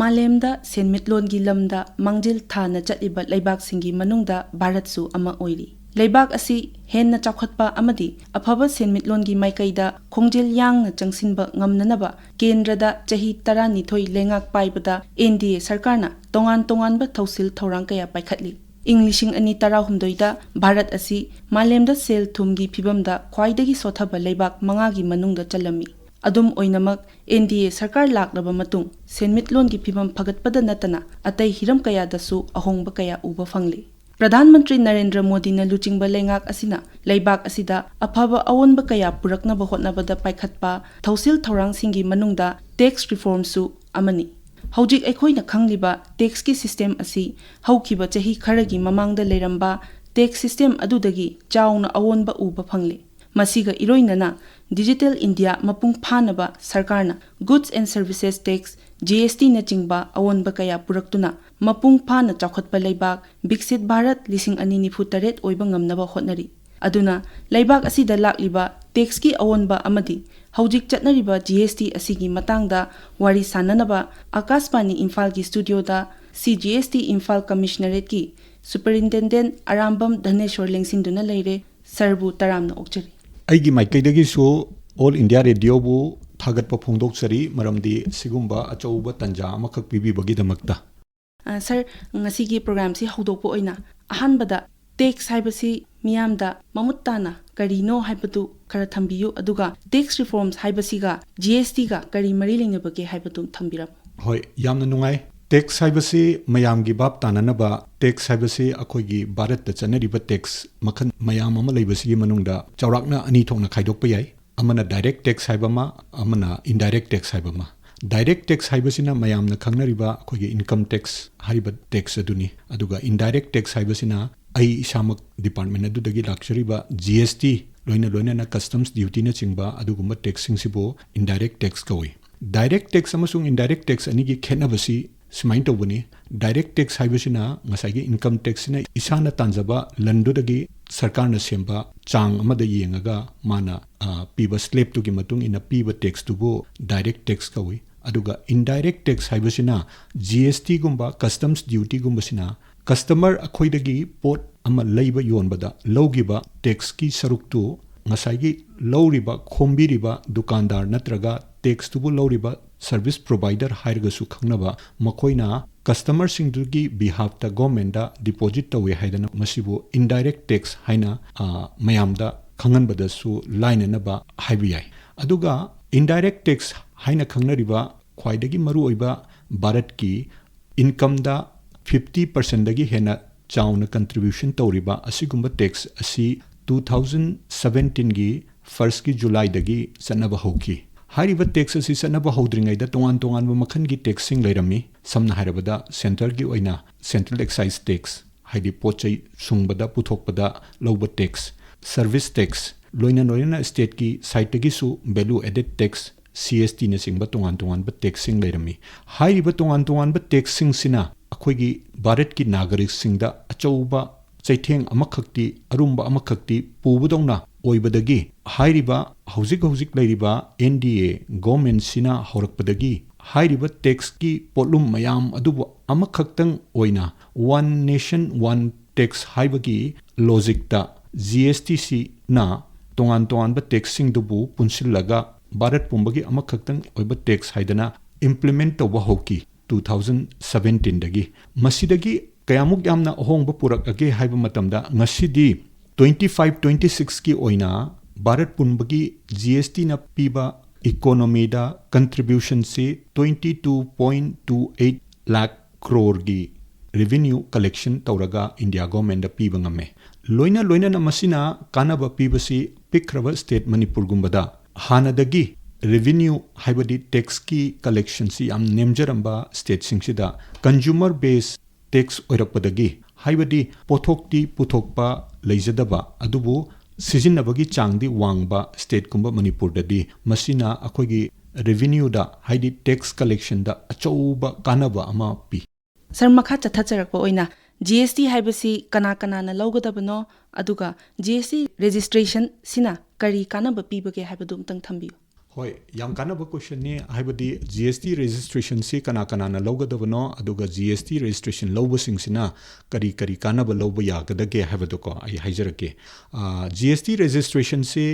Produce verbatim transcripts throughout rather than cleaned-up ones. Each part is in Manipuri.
ꯃꯥꯂꯦꯝꯗ ꯁꯦꯟꯃꯤꯠꯂꯣꯟꯒꯤ ꯂꯝꯗ ꯃꯥꯡꯖꯤꯜ ꯊꯥꯅ ꯆꯠꯂꯤꯕ ꯂꯩꯕꯥꯛꯁꯤꯡꯒꯤ ꯃꯅꯨꯡꯗ ꯚꯥꯔꯠꯁꯨ ꯑꯃ ꯑꯣꯏꯔꯤ꯫ ꯂꯩꯕꯥꯛ ꯑꯁꯤ ꯍꯦꯟꯅ ꯆꯥꯎꯈꯠꯄ ꯑꯃꯗꯤ ꯑꯐꯕ ꯁꯦꯟꯃꯤꯠꯂꯣꯟꯒꯤ ꯃꯥꯏꯀꯩꯗ ꯈꯣꯡꯖꯦꯜ ꯌꯥꯡꯅ ꯆꯪꯁꯤꯟꯕ ꯉꯝꯅꯅꯕ ꯀꯦꯟꯗ꯭ꯔꯗ ꯆꯍꯤ ꯇꯔꯥꯅꯤꯊꯣꯏ ꯂꯩꯉꯥꯛ ꯄꯥꯏꯕꯗ ꯑꯦꯟ ꯗꯤ ꯑꯦ ꯁꯔꯀꯥꯔꯅ ꯇꯣꯉꯥꯟ ꯇꯣꯉꯥꯟꯕ ꯊꯧꯁꯤꯜ ꯊꯧꯔꯥꯡ ꯀꯌꯥ ꯄꯥꯏꯈꯠꯂꯤ꯫ ꯏꯪ ꯂꯤꯁꯤꯡ ꯑꯅꯤ ꯇꯔꯥꯍꯨꯝꯗꯣꯏꯗ ꯚꯥꯔꯠ ꯑꯁꯤ ꯃꯥꯂꯦꯝꯗ ꯁꯦꯜ ꯊꯨꯝꯒꯤ ꯐꯤꯕꯝꯗ ꯈ꯭ꯋꯥꯏꯗꯒꯤ ꯁꯣꯠꯊꯕ ꯂꯩꯕꯥꯛ ꯃꯉꯥꯒꯤ ꯃꯅꯨꯡꯗ ꯆꯜꯂꯝꯃꯤ꯫ ꯑꯗꯨꯝ ꯑꯣꯏꯅꯃꯛ, ꯑꯦꯟ ꯗꯤ ꯑꯦ ꯁꯔꯀꯥꯔ ꯂꯥꯛꯂꯕ ꯃꯇꯨꯡ ꯁꯦꯟꯃꯤꯠꯂꯣꯟꯒꯤ ꯐꯤꯕꯝ ꯐꯒꯠꯄꯗ ꯅꯠꯇꯅ ꯑꯇꯩ ꯍꯤꯔꯝ ꯀꯌꯥꯗꯁꯨ ꯑꯍꯣꯡꯕ ꯀꯌꯥ ꯎꯕ ꯐꯪꯂꯤ꯫ ꯄ꯭ꯔꯙꯥꯟ ꯃꯟꯇ꯭ꯔꯤ ꯅꯔꯦꯟꯗ꯭ꯔ ꯃꯣꯗꯤꯅ ꯂꯨꯆꯤꯡꯕ ꯂꯩꯉꯥꯛ ꯑꯁꯤꯅ ꯂꯩꯕꯥꯛ ꯑꯁꯤꯗ ꯑꯐꯕ ꯑꯑꯣꯟꯕ ꯀꯌꯥ ꯄꯨꯔꯛꯅꯕ ꯍꯣꯠꯅꯕꯗ ꯄꯥꯏꯈꯠꯄ ꯊꯧꯁꯤꯜ ꯊꯧꯔꯥꯡꯁꯤꯡꯒꯤ ꯃꯅꯨꯡꯗ ꯇꯦꯛꯁ ꯔꯤꯐꯣꯔꯝꯁꯨ ꯑꯃꯅꯤ꯫ ꯍꯧꯖꯤꯛ ꯑꯩꯈꯣꯏꯅ ꯈꯪꯂꯤꯕ ꯇꯦꯛꯁꯀꯤ ꯁꯤꯁꯇꯦꯝ ꯑꯁꯤ ꯍꯧꯈꯤꯕ ꯆꯍꯤ ꯈꯔꯒꯤ ꯃꯃꯥꯡꯗ ꯂꯩꯔꯝꯕ ꯇꯦꯛꯁ ꯁꯤꯁꯇꯦꯝ ꯑꯗꯨꯗꯒꯤ ꯆꯥꯎꯅ ꯑꯑꯣꯟꯕ ꯎꯕ ꯐꯪꯂꯦ꯫ ꯃꯁꯤꯒ ꯏꯔꯣꯏꯅꯅ ꯗꯤꯖꯤꯇꯦꯜ ꯏꯟꯗꯤꯌꯥ ꯃꯄꯨꯡ ꯐꯥꯅꯕ ꯁꯔꯀꯥꯔꯅ Goods and Services Tax, G S T ꯅꯆꯤꯡꯕ ꯑꯑꯣꯟꯕ ꯀꯌꯥ ꯄꯨꯔꯛꯇꯨꯅ ꯃꯄꯨꯡ ꯐꯥꯅ ꯆꯥꯎꯈꯠꯄ ꯂꯩꯕꯥꯛ ꯕꯤꯛꯁꯤꯠ ꯚꯥꯔꯠ ꯂꯤꯁꯤꯡ ꯑꯅꯤ ꯅꯤꯐꯨ ꯇꯔꯦꯠ ꯑꯣꯏꯕ ꯉꯝꯅꯕ ꯍꯣꯠꯅꯔꯤ꯫ ꯑꯗꯨꯅ ꯂꯩꯕꯥꯛ ꯑꯁꯤꯗ ꯂꯥꯛꯂꯤꯕ ꯇꯦꯛꯁꯀꯤ ꯑꯑꯣꯟꯕ ꯑꯃꯗꯤ ꯍꯧꯖꯤꯛ ꯆꯠꯅꯔꯤꯕ G S T ꯑꯁꯤꯒꯤ ꯃꯇꯥꯡꯗ ꯋꯥꯔꯤ ꯁꯥꯅꯅꯕ ꯑꯀꯥꯁꯕꯥꯅꯤ ꯏꯝꯐꯥꯜꯒꯤ ꯁ꯭ꯇꯨꯗꯤꯑꯣꯗ C G S T Imphal ꯀꯃꯤꯁꯅꯔꯦꯠꯀꯤ ꯁꯨꯄꯔꯤꯟꯇꯦꯟꯗꯦꯟꯠ ꯑꯔꯥꯝꯕꯝ ꯙꯅꯦꯁꯣꯔ ꯂꯦꯡꯁꯤꯟꯗꯨꯅ ꯂꯩꯔꯦ꯫ ꯁꯔꯕꯨ ꯇꯔꯥꯝꯅ ꯑꯣꯛꯆꯔꯤ꯫ ꯑꯩꯒꯤ ꯃꯥꯏꯀꯩꯗꯒꯤꯁꯨ All India Radioꯕꯨ ꯊꯥꯒꯠꯄ ꯐꯣꯡꯗꯣꯛꯆꯔꯤ, ꯃꯔꯝꯗꯤ ꯁꯤꯒꯨꯝꯕ ꯑꯆꯧꯕ ꯇꯟꯖꯥ ꯑꯃꯈꯛ ꯄꯤꯕꯤꯕꯒꯤꯗꯃꯛꯇ꯫ ꯑ, ꯁꯔ, ꯉꯁꯤꯒꯤ ꯄ꯭ꯔꯣꯒ꯭ꯔꯥꯝꯁꯤ ꯍꯧꯗꯣꯛꯄ ꯑꯣꯏꯅ ꯑꯍꯥꯟꯕꯗ ꯇꯦꯛꯁ ꯍꯥꯏꯕꯁꯤ ꯃꯤꯌꯥꯝꯗ ꯃꯃꯨꯠ ꯇꯥꯅ ꯀꯔꯤꯅꯣ ꯍꯥꯏꯕꯗꯨ ꯈꯔ ꯊꯝꯕꯤꯌꯨ, ꯑꯗꯨꯒ ꯇꯦꯛꯁ ꯔꯤꯐꯣꯔꯝꯁ ꯍꯥꯏꯕꯁꯤꯒ G S Tꯒ ꯀꯔꯤ ꯃꯔꯤ ꯂꯩꯅꯕꯒꯦ ꯍꯥꯏꯕꯗꯨ ꯊꯝꯕꯤꯔꯝꯃꯨ꯫ ꯍꯣꯏ, ꯌꯥꯝꯅ ꯅꯨꯡꯉꯥꯏ꯫ ꯇꯦꯛꯁ ꯍꯥꯏꯕꯁꯤ ꯃꯌꯥꯝꯒꯤ ꯚꯥꯞ ꯇꯥꯅꯅꯕ, ꯇꯦꯛꯁ ꯍꯥꯏꯕꯁꯤ ꯑꯩꯈꯣꯏꯒꯤ ꯚꯥꯔꯠꯇ ꯆꯠꯅꯔꯤꯕ ꯇꯦꯛꯁ ꯃꯈꯜ ꯃꯌꯥꯝ ꯑꯃ ꯂꯩꯕꯁꯤꯒꯤ ꯃꯅꯨꯡꯗ ꯆꯥꯎꯔꯥꯛꯅ ꯑꯅꯤ ꯊꯣꯛꯅ ꯈꯥꯏꯗꯣꯛꯄ ꯌꯥꯏ꯫ ꯑꯃꯅ ꯗꯥꯏꯔꯦꯛ ꯇꯦꯛꯁ ꯍꯥꯏꯕ ꯑꯃ, ꯑꯃꯅ ꯏꯟꯗꯥꯏꯔꯦꯛ ꯇꯦꯛꯁ ꯍꯥꯏꯕ ꯑꯃ꯫ ꯗꯥꯏꯔꯦꯛ ꯇꯦꯛꯁ ꯍꯥꯏꯕꯁꯤꯅ ꯃꯌꯥꯝꯅ ꯈꯪꯅꯔꯤꯕ ꯑꯩꯈꯣꯏꯒꯤ ꯏꯟꯀꯝ ꯇꯦꯛꯁ ꯍꯥꯏꯔꯤꯕ ꯇꯦꯛꯁ ꯑꯗꯨꯅꯤ꯫ ꯑꯗꯨꯒ ꯏꯟꯗꯥꯏꯔꯦꯛ ꯇꯦꯛꯁ ꯍꯥꯏꯕꯁꯤꯅ ꯑꯩ ꯏꯁꯥꯃꯛ ꯗꯤꯄꯥꯔꯠꯃꯦꯟ ꯑꯗꯨꯗꯒꯤ ꯂꯥꯛꯆꯔꯤꯕ G S T, ꯂꯣꯏꯅ ꯂꯣꯏꯅꯅ ꯀꯁꯇꯝꯁ ꯗ꯭ꯌꯨꯇꯤꯅꯆꯤꯡꯕ ꯑꯗꯨꯒꯨꯝꯕ ꯇꯦꯛꯁꯁꯤꯡꯁꯤꯕꯨ ꯏꯟꯗꯥꯏꯔꯦꯛ ꯇꯦꯛꯁ ꯀꯧꯏ꯫ ꯗꯥꯏꯔꯦꯛ ꯇꯦꯛꯁ ꯑꯃꯁꯨꯡ ꯏꯟꯗꯥꯏꯔꯦꯛ ꯇꯦꯛꯁ ꯑꯅꯤꯒꯤ ꯈꯦꯠꯅꯕꯁꯤ ꯁꯨꯃꯥꯏꯅ ꯇꯧꯕꯅꯤ꯫ ꯗꯥꯏꯔꯦꯛ ꯇꯦꯛꯁ ꯍꯥꯏꯕꯁꯤꯅ ꯉꯁꯥꯏꯒꯤ ꯏꯟꯀꯝ ꯇꯦꯛꯁꯁꯤꯅ ꯏꯁꯥꯅ ꯇꯥꯟꯖꯕ ꯂꯟꯗꯨꯗꯒꯤ ꯁꯔꯀꯥꯔꯅ ꯁꯦꯝꯕ ꯆꯥꯡ ꯑꯃꯗ ꯌꯦꯡꯉꯒ ꯃꯥꯅ, ꯑ, ꯄꯤꯕ ꯁ꯭ꯂꯦꯕꯇꯨꯒꯤ ꯃꯇꯨꯡ ꯏꯟꯅ ꯄꯤꯕ ꯇꯦꯛꯁꯇꯨꯕꯨ ꯗꯥꯏꯔꯦꯛ ꯇꯦꯛꯁ ꯀꯧꯏ꯫ ꯑꯗꯨꯒ indirect tax ꯍꯥꯏꯕꯁꯤꯅ G S T ꯒꯨꯝꯕ customs duty ꯒꯨꯝꯕꯁꯤꯅ customer ꯑꯩꯈꯣꯏꯗꯒꯤ ꯄꯣꯠ ꯑꯃ ꯂꯩꯕ ꯌꯣꯟꯕꯗ ꯂꯧꯈꯤꯕ tax ꯀꯤ ꯁꯔꯨꯛꯇꯨ ꯉꯁꯥꯏꯒꯤ ꯂꯧꯔꯤꯕ, ꯈꯣꯝꯕꯤꯔꯤꯕ ꯗꯨꯀꯥꯟꯗꯥꯔ ꯅꯠꯇ꯭ꯔꯒ tax ꯇꯨꯕꯨ ꯂꯧꯔꯤꯕ service provider ꯍꯥꯏꯔꯒꯁꯨ ꯈꯪꯅꯕ, ꯃꯈꯣꯏꯅ customer ꯁꯤꯡꯗꯨꯒꯤ behalf ꯇ government ꯇ deposit ꯇꯧꯏ ꯍꯥꯏꯗꯅ ꯃꯁꯤꯕꯨ indirect tax ꯍꯥꯏꯅ, ꯑ, ꯃꯌꯥꯝꯗ ꯈꯪꯍꯟꯕꯗꯁꯨ ꯂꯥꯏꯅꯅꯕ ꯍꯥꯏꯕ ꯌꯥꯏ꯫ ꯑꯗꯨꯒ indirect tax ꯍꯥꯏꯅ ꯈꯪꯅꯔꯤꯕ ꯈ꯭ꯋꯥꯏꯗꯒꯤ ꯃꯔꯨꯑꯣꯏꯕ ꯚꯥꯔꯠꯀꯤ income ꯗ fifty percent ꯗꯒꯤ ꯍꯦꯟꯅ ꯆꯥꯎꯅ contribution ꯇꯧꯔꯤꯕ ꯑꯁꯤꯒꯨꯝꯕ tax ꯑꯁꯤ two thousand seventeen ꯒꯤ first ꯀꯤ July ꯗꯒꯤ ꯆꯠꯅꯕ ꯍꯧꯈꯤ꯫ ꯍꯥꯏꯔꯤꯕ tax ꯑꯁꯤ ꯆꯠꯅꯕ ꯍꯧꯗ꯭ꯔꯤꯉꯩꯗ ꯇꯣꯉꯥꯟ ꯇꯣꯉꯥꯟꯕ ꯃꯈꯜꯒꯤ tax ꯁꯤꯡ ꯂꯩꯔꯝꯃꯤ꯫ ꯁꯝꯅ ꯍꯥꯏꯔꯕꯗ centre ꯒꯤ ꯑꯣꯏꯅ central excise tax, ꯍꯥꯏꯗꯤ ꯄꯣꯠ ꯆꯩ ꯁꯨꯡꯕꯗ, ꯄꯨꯊꯣꯛꯄꯗ ꯂꯧꯕ tax, service tax, ꯂꯣꯏꯅ ꯂꯣꯏꯅꯅ state ꯀꯤ side ꯇꯒꯤꯁꯨ value added tax, C S T ꯅꯆꯤꯡꯕ ꯇꯣꯉꯥꯟ ꯇꯣꯉꯥꯟꯕ tax ꯁꯤꯡ ꯂꯩꯔꯝꯃꯤ꯫ ꯍꯥꯏꯔꯤꯕ ꯇꯣꯉꯥꯟ ꯇꯣꯉꯥꯟꯕ tax ꯁꯤꯡꯁꯤꯅ ꯑꯩꯈꯣꯏꯒꯤ ꯚꯥꯔꯠꯀꯤ ꯅꯥꯒꯔꯤꯛꯁꯤꯡꯗ ꯑꯆꯧꯕ ꯆꯩꯊꯦꯡ ꯑꯃꯈꯛꯇꯤ, ꯑꯔꯨꯝꯕ ꯑꯃꯈꯛꯇꯤ ꯄꯨꯕꯗꯧꯅ ꯑꯣꯏꯕꯗꯒꯤ, ꯍꯥꯏꯔꯤꯕ ꯍꯧꯖꯤꯛ ꯍꯧꯖꯤꯛ ꯂꯩꯔꯤꯕ N D A government ꯁꯤꯅ ꯍꯧꯔꯛꯄꯗꯒꯤ ꯍꯥꯏꯔꯤꯕ tax ꯀꯤ ꯄꯣꯠꯂꯨꯝ ꯃꯌꯥꯝ ꯑꯗꯨꯕꯨ ꯑꯃꯈꯛꯇꯪ ꯑꯣꯏꯅ one nation one tax ꯍꯥꯏꯕꯒꯤ logic ꯇ G S T ꯁꯤꯅ ꯇꯣꯉꯥꯟ ꯇꯣꯉꯥꯟꯕ tax ꯁꯤꯡꯗꯨꯕꯨ ꯄꯨꯟꯁꯤꯜꯂꯒ ꯚꯥꯔꯠ ꯄꯨꯝꯕꯒꯤ ꯑꯃꯈꯛꯇꯪ ꯑꯣꯏꯕ tax ꯍꯥꯏꯗꯅ implement ꯇꯧꯕ ꯍꯧꯈꯤ two thousand seventeen ꯗꯒꯤ꯫ ꯃꯁꯤꯗꯒꯤ ꯀꯌꯥꯃꯨꯛ ꯌꯥꯝꯅ ꯑꯍꯣꯡꯕ ꯄꯨꯔꯛꯑꯒꯦ ꯍꯥꯏꯕ ꯃꯇꯝꯗ, ꯉꯁꯤꯗꯤ twenty five twenty six ꯀꯤ ꯑꯣꯏꯅ ꯚꯥꯔꯠ ꯄꯨꯝꯕꯒꯤ G S T ꯅ ꯄꯤꯕ economy ꯗ contribution ꯁꯤ twenty two point two eight lakh crore ꯒꯤ revenue collection ꯇꯧꯔꯒ India government ꯇ ꯄꯤꯕ ꯉꯝꯃꯦ꯫ ꯂꯣꯏꯅ ꯂꯣꯏꯅꯅ ꯃꯁꯤꯅ ꯀꯥꯟꯅꯕ ꯄꯤꯕꯁꯤ ꯄꯤꯛꯈ꯭ꯔꯕ state ꯃꯅꯤꯄꯨꯔꯒꯨꯝꯕꯗ ꯍꯥꯟꯅꯗꯒꯤ revenue, ꯍꯥꯏꯕꯗꯤ tax ꯀꯤ collection ꯁꯤ ꯌꯥꯝ ꯅꯦꯝꯖꯔꯝꯕ state ꯁꯤꯡꯁꯤꯗ consumer base tax ꯑꯣꯏꯔꯛꯄꯗꯒꯤ, ꯍꯥꯏꯕꯗꯤ ꯄꯣꯠꯊꯣꯛꯇꯤ ꯄꯨꯊꯣꯛꯄ ꯂꯩꯖꯗꯕ ꯑꯗꯨꯕꯨ ꯁꯤꯖꯤꯟꯅꯕꯒꯤ ꯆꯥꯡꯗꯤ ꯋꯥꯡꯕ state ꯀꯨꯝꯕ ꯃꯅꯤꯄꯨꯔꯗꯗꯤ ꯃꯁꯤꯅ ꯑꯩꯈꯣꯏꯒꯤ revenue ꯗ, ꯍꯥꯏꯗꯤ tax collection ꯗ ꯑꯆꯧꯕ ꯀꯥꯟꯅꯕ ꯑꯃ ꯄꯤ꯫ Sir, ꯃꯈꯥ ꯆꯠꯊꯖꯔꯛꯄ ꯑꯣꯏꯅ G S T ꯍꯥꯏꯕꯁꯤ ꯀꯅꯥ ꯀꯅꯥꯅ ꯂꯧꯒꯗꯕꯅꯣ, ꯑꯗꯨꯒ G S T registration ꯁꯤꯅ ꯀꯔꯤ ꯀꯥꯟꯅꯕ ꯄꯤꯕꯒꯦ ꯍꯥꯏꯕꯗꯨ ꯑꯃꯨꯛꯇꯪ ꯊꯝꯕꯤꯌꯨ꯫ ꯍꯣꯏ, ꯌꯥꯝ ꯀꯥꯟꯅꯕ ꯀꯣꯏꯁꯟꯅꯤ꯫ ꯍꯥꯏꯕꯗꯤ ꯖꯤ ꯑꯦꯁ ꯇꯤ ꯔꯦꯖꯤꯁꯇ꯭ꯔꯦꯁꯟꯁꯤ ꯀꯅꯥ ꯀꯅꯥꯅ ꯂꯧꯒꯗꯕꯅꯣ, ꯑꯗꯨꯒ ꯖꯤ ꯑꯦꯁ ꯇꯤ ꯔꯦꯖꯤꯁꯇ꯭ꯔꯦꯁꯟ ꯂꯧꯕꯁꯤꯡꯁꯤꯅ ꯀꯔꯤ ꯀꯔꯤ ꯀꯥꯟꯅꯕ ꯂꯧꯕ ꯌꯥꯒꯗꯒꯦ ꯍꯥꯏꯕꯗꯨꯀꯣ ꯑꯩ ꯍꯥꯏꯖꯔꯛꯀꯦ꯫ ꯖꯤ ꯑꯦꯁ ꯇꯤ ꯔꯦꯖꯤꯁꯇ꯭ꯔꯦꯁꯟꯁꯤ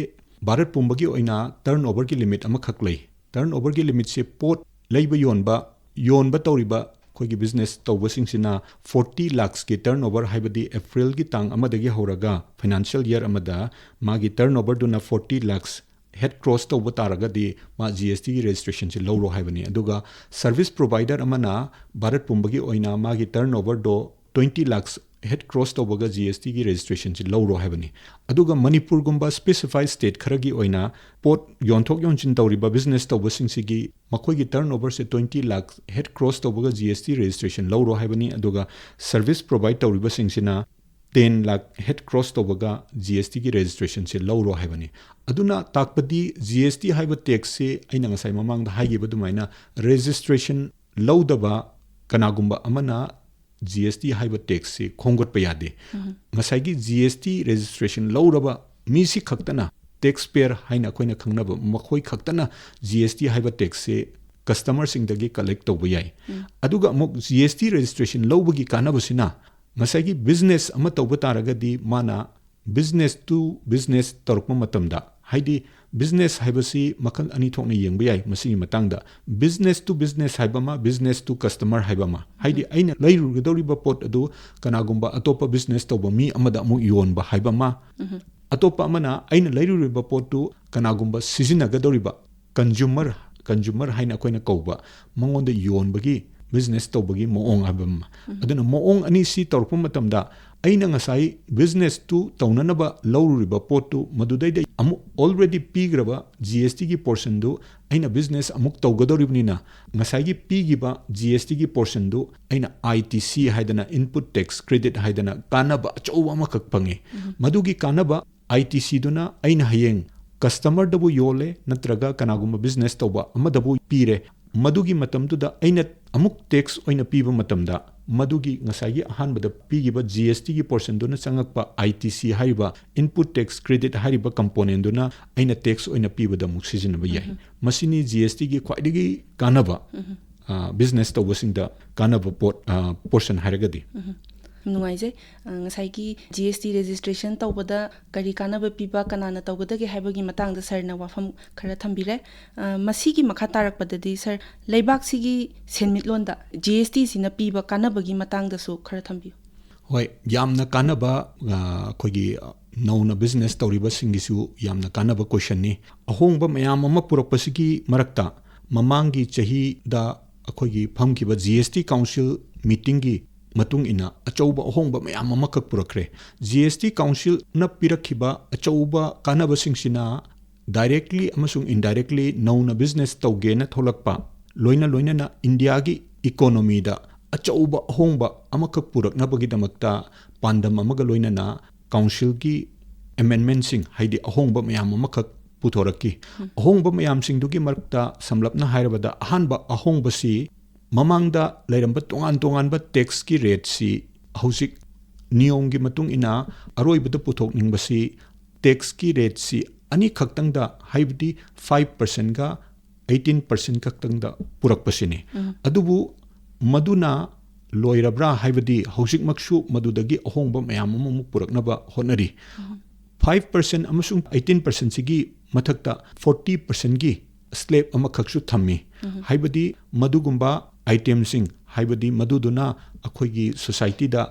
ꯚꯥꯔꯠ ꯄꯨꯝꯕꯒꯤ ꯑꯣꯏꯅ ꯇꯔꯟ ꯑꯣꯚꯔꯒꯤ ꯂꯤꯃꯤꯠ ꯑꯃꯈꯛ ꯂꯩ꯫ ꯇꯔꯟ ꯑꯣꯚꯔꯒꯤ ꯂꯤꯃꯤꯠꯁꯤ ꯄꯣꯠ ꯂꯩꯕ ꯌꯣꯟꯕ, ꯌꯣꯟꯕ ꯇꯧꯔꯤꯕ ꯑꯩꯈꯣꯏꯒꯤ ꯕꯤꯖꯤꯅꯦꯁ ꯇꯧꯕꯁꯤꯡꯁꯤꯅ ꯐꯣꯔꯇꯤ ꯂꯥꯛꯁꯀꯤ ꯇꯔꯟ ꯑꯣꯚꯔ, ꯍꯥꯏꯕꯗꯤ ꯑꯦꯄ꯭ꯔꯤꯜꯒꯤ ꯇꯥꯡ ꯑꯃꯗꯒꯤ ꯍꯧꯔꯒ ꯐꯥꯏꯅꯥꯟꯁꯤꯌꯦꯜ ꯌꯔ ꯑꯃꯗ ꯃꯥꯒꯤ ꯇꯔꯟ ꯑꯣꯚꯔꯗꯨꯅ ꯐꯣꯔꯇꯤ ꯂꯥꯛꯁ ꯍꯦꯠ ꯀ꯭ꯔꯣꯁ ꯇꯧꯕ ꯇꯥꯔꯒꯗꯤ ꯃꯥ ꯖꯤ ꯑꯦꯁ ꯇꯤꯒꯤ ꯔꯦꯖꯤꯁꯇ꯭ꯔꯦꯁꯟꯁꯤ ꯂꯧꯔꯣ ꯍꯥꯏꯕꯅꯤ꯫ ꯑꯗꯨꯒ ꯁꯔꯚꯤꯁ ꯄ꯭ꯔꯣꯚꯥꯏꯗꯔ ꯑꯃꯅ ꯚꯥꯔꯠ ꯄꯨꯝꯕꯒꯤ ꯑꯣꯏꯅ ꯃꯥꯒꯤ ꯇꯔꯟ ꯑꯣꯚꯔꯗꯣ ꯇ꯭ꯋꯦꯟꯇꯤ ꯂꯥꯛꯁ ꯍꯦꯠ ꯀ꯭ꯔꯣꯁ ꯇꯧꯕꯒ ꯖꯤ ꯑꯦꯁ ꯇꯤꯒꯤ ꯔꯦꯖꯤꯁꯇ꯭ꯔꯦꯁꯟꯁꯤ ꯂꯧꯔꯣ ꯍꯥꯏꯕꯅꯤ꯫ ꯑꯗꯨꯒ ꯃꯅꯤꯄꯨꯔꯒꯨꯝꯕ ꯁ꯭ꯄꯦꯁꯤꯐꯥꯏ ꯁ꯭ꯇꯦꯠ ꯈꯔꯒꯤ ꯑꯣꯏꯅ ꯄꯣꯠ ꯌꯣꯟꯊꯣꯛ ꯌꯣꯟꯁꯤꯟ ꯇꯧꯔꯤꯕ ꯕꯤꯖꯤꯅꯦꯁ ꯇꯧꯕꯁꯤꯡꯁꯤꯒꯤ ꯃꯈꯣꯏꯒꯤ ꯇꯔꯟ ꯑꯣꯚꯔꯁꯦ ꯇ꯭ꯋꯦꯟꯇꯤ ꯂꯥꯛꯁ ꯍꯦꯠ ꯀ꯭ꯔꯣꯁ ꯇꯧꯕꯒ ꯖꯤ ꯑꯦꯁ ꯇꯤ ꯔꯦꯖꯤꯁꯇ꯭ꯔꯦꯁꯟ ꯂꯧꯔꯣ ꯍꯥꯏꯕꯅꯤ꯫ ꯑꯗꯨꯒ ꯁꯔꯚꯤꯁ ꯄ꯭ꯔꯣꯚꯥꯏꯗ ꯇꯧꯔꯤꯕꯁꯤꯡꯁꯤꯅ ꯇꯦꯟ ꯂꯥꯛ ꯍꯦꯠ ꯀ꯭ꯔꯣꯁ ꯇꯧꯕꯒ ꯖꯤ ꯑꯦꯁ ꯇꯤꯒꯤ ꯔꯦꯖꯤꯁꯇ꯭ꯔꯦꯁꯟꯁꯦ ꯂꯧꯔꯣ ꯍꯥꯏꯕꯅꯤ꯫ ꯑꯗꯨꯅ ꯇꯥꯛꯄꯗꯤ ꯖꯤ ꯑꯦꯁ ꯇꯤ ꯍꯥꯏꯕ ꯇꯦꯛꯁꯁꯤ ꯑꯩꯅ ꯉꯁꯥꯏ ꯃꯃꯥꯡꯗ ꯍꯥꯏꯈꯤꯕ ꯑꯗꯨꯃꯥꯏꯅ ꯔꯦꯖꯤꯁꯇ꯭ꯔꯦꯁꯟ ꯂꯧꯗꯕ ꯀꯅꯥꯒꯨꯝꯕ ꯑꯃꯅ ꯖꯤ ꯑꯦꯁ ꯇꯤ ꯍꯥꯏꯕ ꯇꯦꯛꯁꯁꯤ ꯈꯣꯝꯒꯠꯄ ꯌꯥꯗꯦ꯫ ꯉꯁꯥꯏꯒꯤ ꯖꯤ ꯑꯦꯁ ꯇꯤ ꯔꯦꯖꯤꯁꯇ꯭ꯔꯦꯁꯟ ꯂꯧꯔꯕ ꯃꯤꯁꯤ ꯈꯛꯇꯅ, ꯇꯦꯛꯁ ꯄꯦꯌꯔ ꯍꯥꯏꯅ ꯑꯩꯈꯣꯏꯅ ꯈꯪꯅꯕ ꯃꯈꯣꯏ ꯈꯛꯇꯅ ꯖꯤ ꯑꯦꯁ ꯇꯤ ꯍꯥꯏꯕ ꯇꯦꯛꯁꯁꯤ ꯀꯁꯇꯃꯔꯁꯤꯡꯗꯒꯤ ꯀꯂꯦꯛ ꯇꯧꯕ ꯌꯥꯏ꯫ ꯑꯗꯨꯒ ꯑꯃꯨꯛ ꯖꯤ ꯑꯦꯁ ꯇꯤ ꯔꯦꯖꯤꯁꯇ꯭ꯔꯦꯁꯟ ꯂꯧꯕꯒꯤ ꯀꯥꯟꯅꯕꯁꯤꯅ ꯉꯁꯥꯏꯒꯤ ꯕꯤꯖꯤꯅꯦꯁ ꯑꯃ ꯇꯧꯕ ꯇꯥꯔꯒꯗꯤ ꯃꯥꯅ ꯕꯤꯖꯤꯅꯦꯁ ꯇꯨ ꯕꯤꯖꯤꯅꯦꯁ ꯇꯧꯔꯛꯄ ꯃꯇꯝꯗ, ꯍꯥꯏꯗꯤ ꯕꯤꯖꯤꯅꯦꯁ ꯍꯥꯏꯕꯁꯤ ꯃꯈꯜ ꯑꯅꯤ ꯊꯣꯛꯅ ꯌꯦꯡꯕ ꯌꯥꯏ ꯃꯁꯤꯒꯤ ꯃꯇꯥꯡꯗ, ꯕꯤꯖꯤꯅꯦꯁ ꯇꯨ ꯕꯤꯖꯤꯅꯦꯁ ꯍꯥꯏꯕ ꯑꯃ, ꯕꯤꯖꯤꯅꯦꯁ ꯇꯨ ꯀꯁꯇꯃꯔ ꯍꯥꯏꯕ ꯑꯃ, ꯍꯥꯏꯗꯤ ꯑꯩꯅ ꯂꯩꯔꯨꯒꯗꯧꯔꯤꯕ ꯄꯣꯠ ꯑꯗꯨ ꯀꯅꯥꯒꯨꯝꯕ ꯑꯇꯣꯞꯄ ꯕꯤꯖꯤꯅꯦꯁ ꯇꯧꯕ ꯃꯤ ꯑꯃꯗ ꯑꯃꯨꯛ ꯌꯣꯟꯕ ꯍꯥꯏꯕ ꯑꯃ, ꯑꯇꯣꯞꯄ ꯑꯃꯅ ꯑꯩꯅ ꯂꯩꯔꯨꯔꯤꯕ ꯄꯣꯠꯇꯨ ꯀꯅꯥꯒꯨꯝꯕ ꯁꯤꯖꯤꯟꯅꯒꯗꯧꯔꯤꯕ ꯀꯟꯖꯨꯃꯔ, ꯀꯟꯖꯨꯃꯔ ꯍꯥꯏꯅ ꯑꯩꯈꯣꯏꯅ ꯀꯧꯕ, ꯃꯉꯣꯟꯗ ꯌꯣꯟꯕꯒꯤ ꯕꯤꯖꯤꯅꯦꯁ ꯇꯧꯕꯒꯤ ꯃꯑꯣꯡ ꯍꯥꯏꯕ ꯑꯃ꯫ ꯑꯗꯨꯅ ꯃꯑꯣꯡ ꯑꯅꯤꯁꯤ ꯇꯧꯔꯛꯄ ꯃꯇꯝꯗ ꯑꯩꯅ ꯉꯁꯥꯏ ꯕꯤꯖꯤꯅꯦꯁꯇꯨ ꯇꯧꯅꯅꯕ ꯂꯧꯔꯨꯔꯤꯕ ꯄꯣꯠꯇꯨ ꯃꯗꯨꯗꯩꯗ ꯑꯃꯨꯛ ꯑꯣꯜꯔꯦꯗꯤ ꯄꯤꯈ꯭ꯔꯕ ꯖꯤ ꯑꯦꯁ ꯇꯤꯒꯤ ꯄꯣꯔꯁꯟꯗꯨ ꯑꯩꯅ ꯕꯤꯖꯤꯅꯦꯁ ꯑꯃꯨꯛ ꯇꯧꯒꯗꯧꯔꯤꯕꯅꯤꯅ ꯉꯁꯥꯏꯒꯤ ꯄꯤꯈꯤꯕ ꯖꯤ ꯑꯦꯁ ꯇꯤꯒꯤ ꯄꯣꯔꯁꯟꯗꯨ ꯑꯩꯅ ꯑꯥꯏ ꯇꯤ ꯁꯤ ꯍꯥꯏꯗꯅ, ꯏꯟꯄꯨꯠ ꯇꯦꯛꯁ ꯀ꯭ꯔꯦꯗꯤꯠ ꯍꯥꯏꯗꯅ, ꯀꯥꯟꯅꯕ ꯑꯆꯧꯕ ꯑꯃꯈꯛ ꯐꯪꯉꯤ꯫ ꯃꯗꯨꯒꯤ ꯀꯥꯟꯅꯕ ꯑꯥꯏ ꯇꯤ ꯁꯤꯗꯨꯅ ꯑꯩꯅ ꯍꯌꯦꯡ ꯀꯁꯇꯃꯔꯗꯕꯨ ꯌꯣꯜꯂꯦ ꯅꯠꯇ꯭ꯔꯒ ꯀꯅꯥꯒꯨꯝꯕ ꯕꯤꯖꯤꯅꯦꯁ ꯇꯧꯕ ꯑꯃꯗꯕꯨ ꯄꯤꯔꯦ, ꯃꯗꯨꯒꯤ ꯃꯇꯝꯗꯨꯗ ꯑꯩꯅ ꯑꯃꯨꯛ ꯇꯦꯛꯁ ꯑꯣꯏꯅ ꯄꯤꯕ ꯃꯇꯝꯗ ꯃꯗꯨꯒꯤ ꯉꯁꯥꯏꯒꯤ ꯑꯍꯥꯟꯕꯗ ꯄꯤꯈꯤꯕ G S T ꯒꯤ portion ꯗꯨꯅ ꯆꯪꯉꯛꯄ I T C ꯍꯥꯏꯔꯤꯕ input tax credit ꯍꯥꯏꯔꯤꯕ component ꯗꯨꯅ ꯑꯩꯅ tax ꯑꯣꯏꯅ ꯄꯤꯕꯗ ꯑꯃꯨꯛ ꯁꯤꯖꯤꯟꯅꯕ ꯌꯥꯏ꯫ ꯃꯁꯤꯅꯤ G S T ꯒꯤ ꯈ꯭ꯋꯥꯏꯗꯒꯤ ꯀꯥꯟꯅꯕ, ꯑ, business ꯇꯧꯕꯁꯤꯡꯗ ꯀꯥꯟꯅꯕ ꯄꯣꯠ, ꯑ, portion ꯍꯥꯏꯔꯒꯗꯤ꯫ ꯅꯨꯡꯉꯥꯏꯖꯩ꯫ ꯑ, ꯉꯁꯥꯏꯒꯤ G S T registration ꯇꯧꯕꯗ ꯀꯔꯤ ꯀꯥꯟꯅꯕ ꯄꯤꯕ, ꯀꯅꯥꯅ ꯇꯧꯒꯗꯒꯦ ꯍꯥꯏꯕꯒꯤ ꯃꯇꯥꯡꯗ ꯁꯔꯅ ꯋꯥꯐꯝ ꯈꯔ ꯊꯝꯕꯤꯔꯦ꯫ ꯑ, ꯃꯁꯤꯒꯤ ꯃꯈꯥ ꯇꯥꯔꯛꯄꯗꯗꯤ ꯁꯔ, ꯂꯩꯕꯥꯛꯁꯤꯒꯤ ꯁꯦꯟꯃꯤꯠꯂꯣꯟꯗ G S T ꯁꯤꯅ ꯄꯤꯕ ꯀꯥꯟꯅꯕꯒꯤ ꯃꯇꯥꯡꯗꯁꯨ ꯈꯔ ꯊꯝꯕꯤꯌꯨ꯫ ꯍꯣꯏ, ꯌꯥꯝꯅ ꯀꯥꯟꯅꯕ, ꯑ, ꯑꯩꯈꯣꯏꯒꯤ, ꯑ, ꯅꯧꯅ business ꯇꯧꯔꯤꯕꯁꯤꯡꯒꯤꯁꯨ ꯌꯥꯝꯅ ꯀꯥꯟꯅꯕ question ꯅꯤ꯫ ꯑꯍꯣꯡꯕ ꯃꯌꯥꯝ ꯑꯃ ꯄꯨꯔꯛꯄꯁꯤꯒꯤ ꯃꯔꯛꯇ ꯃꯃꯥꯡꯒꯤ ꯆꯍꯤꯗ ꯑꯩꯈꯣꯏꯒꯤ ꯐꯝꯈꯤꯕ G S T Council meeting ꯒꯤ ꯃꯇꯨꯡ ꯏꯟꯅ ꯑꯆꯧꯕ ꯑꯍꯣꯡꯕ ꯃꯌꯥꯝ ꯑꯃꯈꯛ ꯄꯨꯔꯛꯈ꯭ꯔꯦ꯫ G S T Council ꯅ ꯄꯤꯔꯛꯈꯤꯕ ꯑꯆꯧꯕ ꯀꯥꯟꯅꯕꯁꯤꯡꯁꯤꯅ directly ꯑꯃꯁꯨꯡ indirectly ꯅꯧꯅ business ꯇꯧꯒꯦꯅ ꯊꯣꯛꯂꯛꯄ, ꯂꯣꯏꯅ ꯂꯣꯏꯅꯅ ꯏꯟꯗꯤꯌꯥꯒꯤ economy ꯗ ꯑꯆꯧꯕ ꯑꯍꯣꯡꯕ ꯑꯃꯈꯛ ꯄꯨꯔꯛꯅꯕꯒꯤꯗꯃꯛꯇ ꯄꯥꯟꯗꯝ ꯑꯃꯒ ꯂꯣꯏꯅꯅ council ꯒꯤ amendment ꯁꯤꯡ, ꯍꯥꯏꯗꯤ ꯑꯍꯣꯡꯕ ꯃꯌꯥꯝ ꯑꯃꯈꯛ ꯄꯨꯊꯣꯔꯛꯈꯤ꯫ ꯑꯍꯣꯡꯕ ꯃꯌꯥꯝꯁꯤꯡꯗꯨꯒꯤ ꯃꯔꯛꯇ ꯁꯝꯂꯞꯅ ꯍꯥꯏꯔꯕꯗ, ꯑꯍꯥꯟꯕ ꯑꯍꯣꯡꯕꯁꯤ ꯃꯃꯥꯡꯗ ꯂꯩꯔꯝꯕ ꯇꯣꯉꯥꯟ ꯇꯣꯉꯥꯟꯕ tax ꯀꯤ rate ꯁꯤ ꯍꯧꯖꯤꯛ ꯅꯤꯌꯣꯝꯒꯤ ꯃꯇꯨꯡ ꯏꯟꯅ ꯑꯔꯣꯏꯕꯗ ꯄꯨꯊꯣꯛꯅꯤꯡꯕꯁꯤ tax ꯀꯤ rate ꯁꯤ ꯑꯅꯤꯈꯛꯇꯪꯗ, ꯍꯥꯏꯕꯗꯤ five percent ꯒ eighteen percent ꯈꯛꯇꯪꯗ ꯄꯨꯔꯛꯄꯁꯤꯅꯤ꯫ ꯑꯗꯨꯕꯨ ꯃꯗꯨꯅ ꯂꯣꯏꯔꯕ꯭ꯔꯥ ꯍꯥꯏꯕꯗꯤ ꯍꯧꯖꯤꯛꯃꯛꯁꯨ ꯃꯗꯨꯗꯒꯤ ꯑꯍꯣꯡꯕ ꯃꯌꯥꯝ ꯑꯃꯃꯨꯛ ꯄꯨꯔꯛꯅꯕ ꯍꯣꯠꯅꯔꯤ꯫ Five percent ꯑꯃꯁꯨꯡ eighteen percent ꯁꯤꯒꯤ ꯃꯊꯛꯇ forty percent ꯒꯤ slab ꯑꯃꯈꯛꯁꯨ ꯊꯝꯃꯤ꯫ ꯍꯥꯏꯕꯗꯤ ꯃꯗꯨꯒꯨꯝꯕ item ꯁꯤꯡ, ꯍꯥꯏꯕꯗꯤ ꯃꯗꯨꯗꯨꯅ ꯑꯩꯈꯣꯏꯒꯤ society ꯗ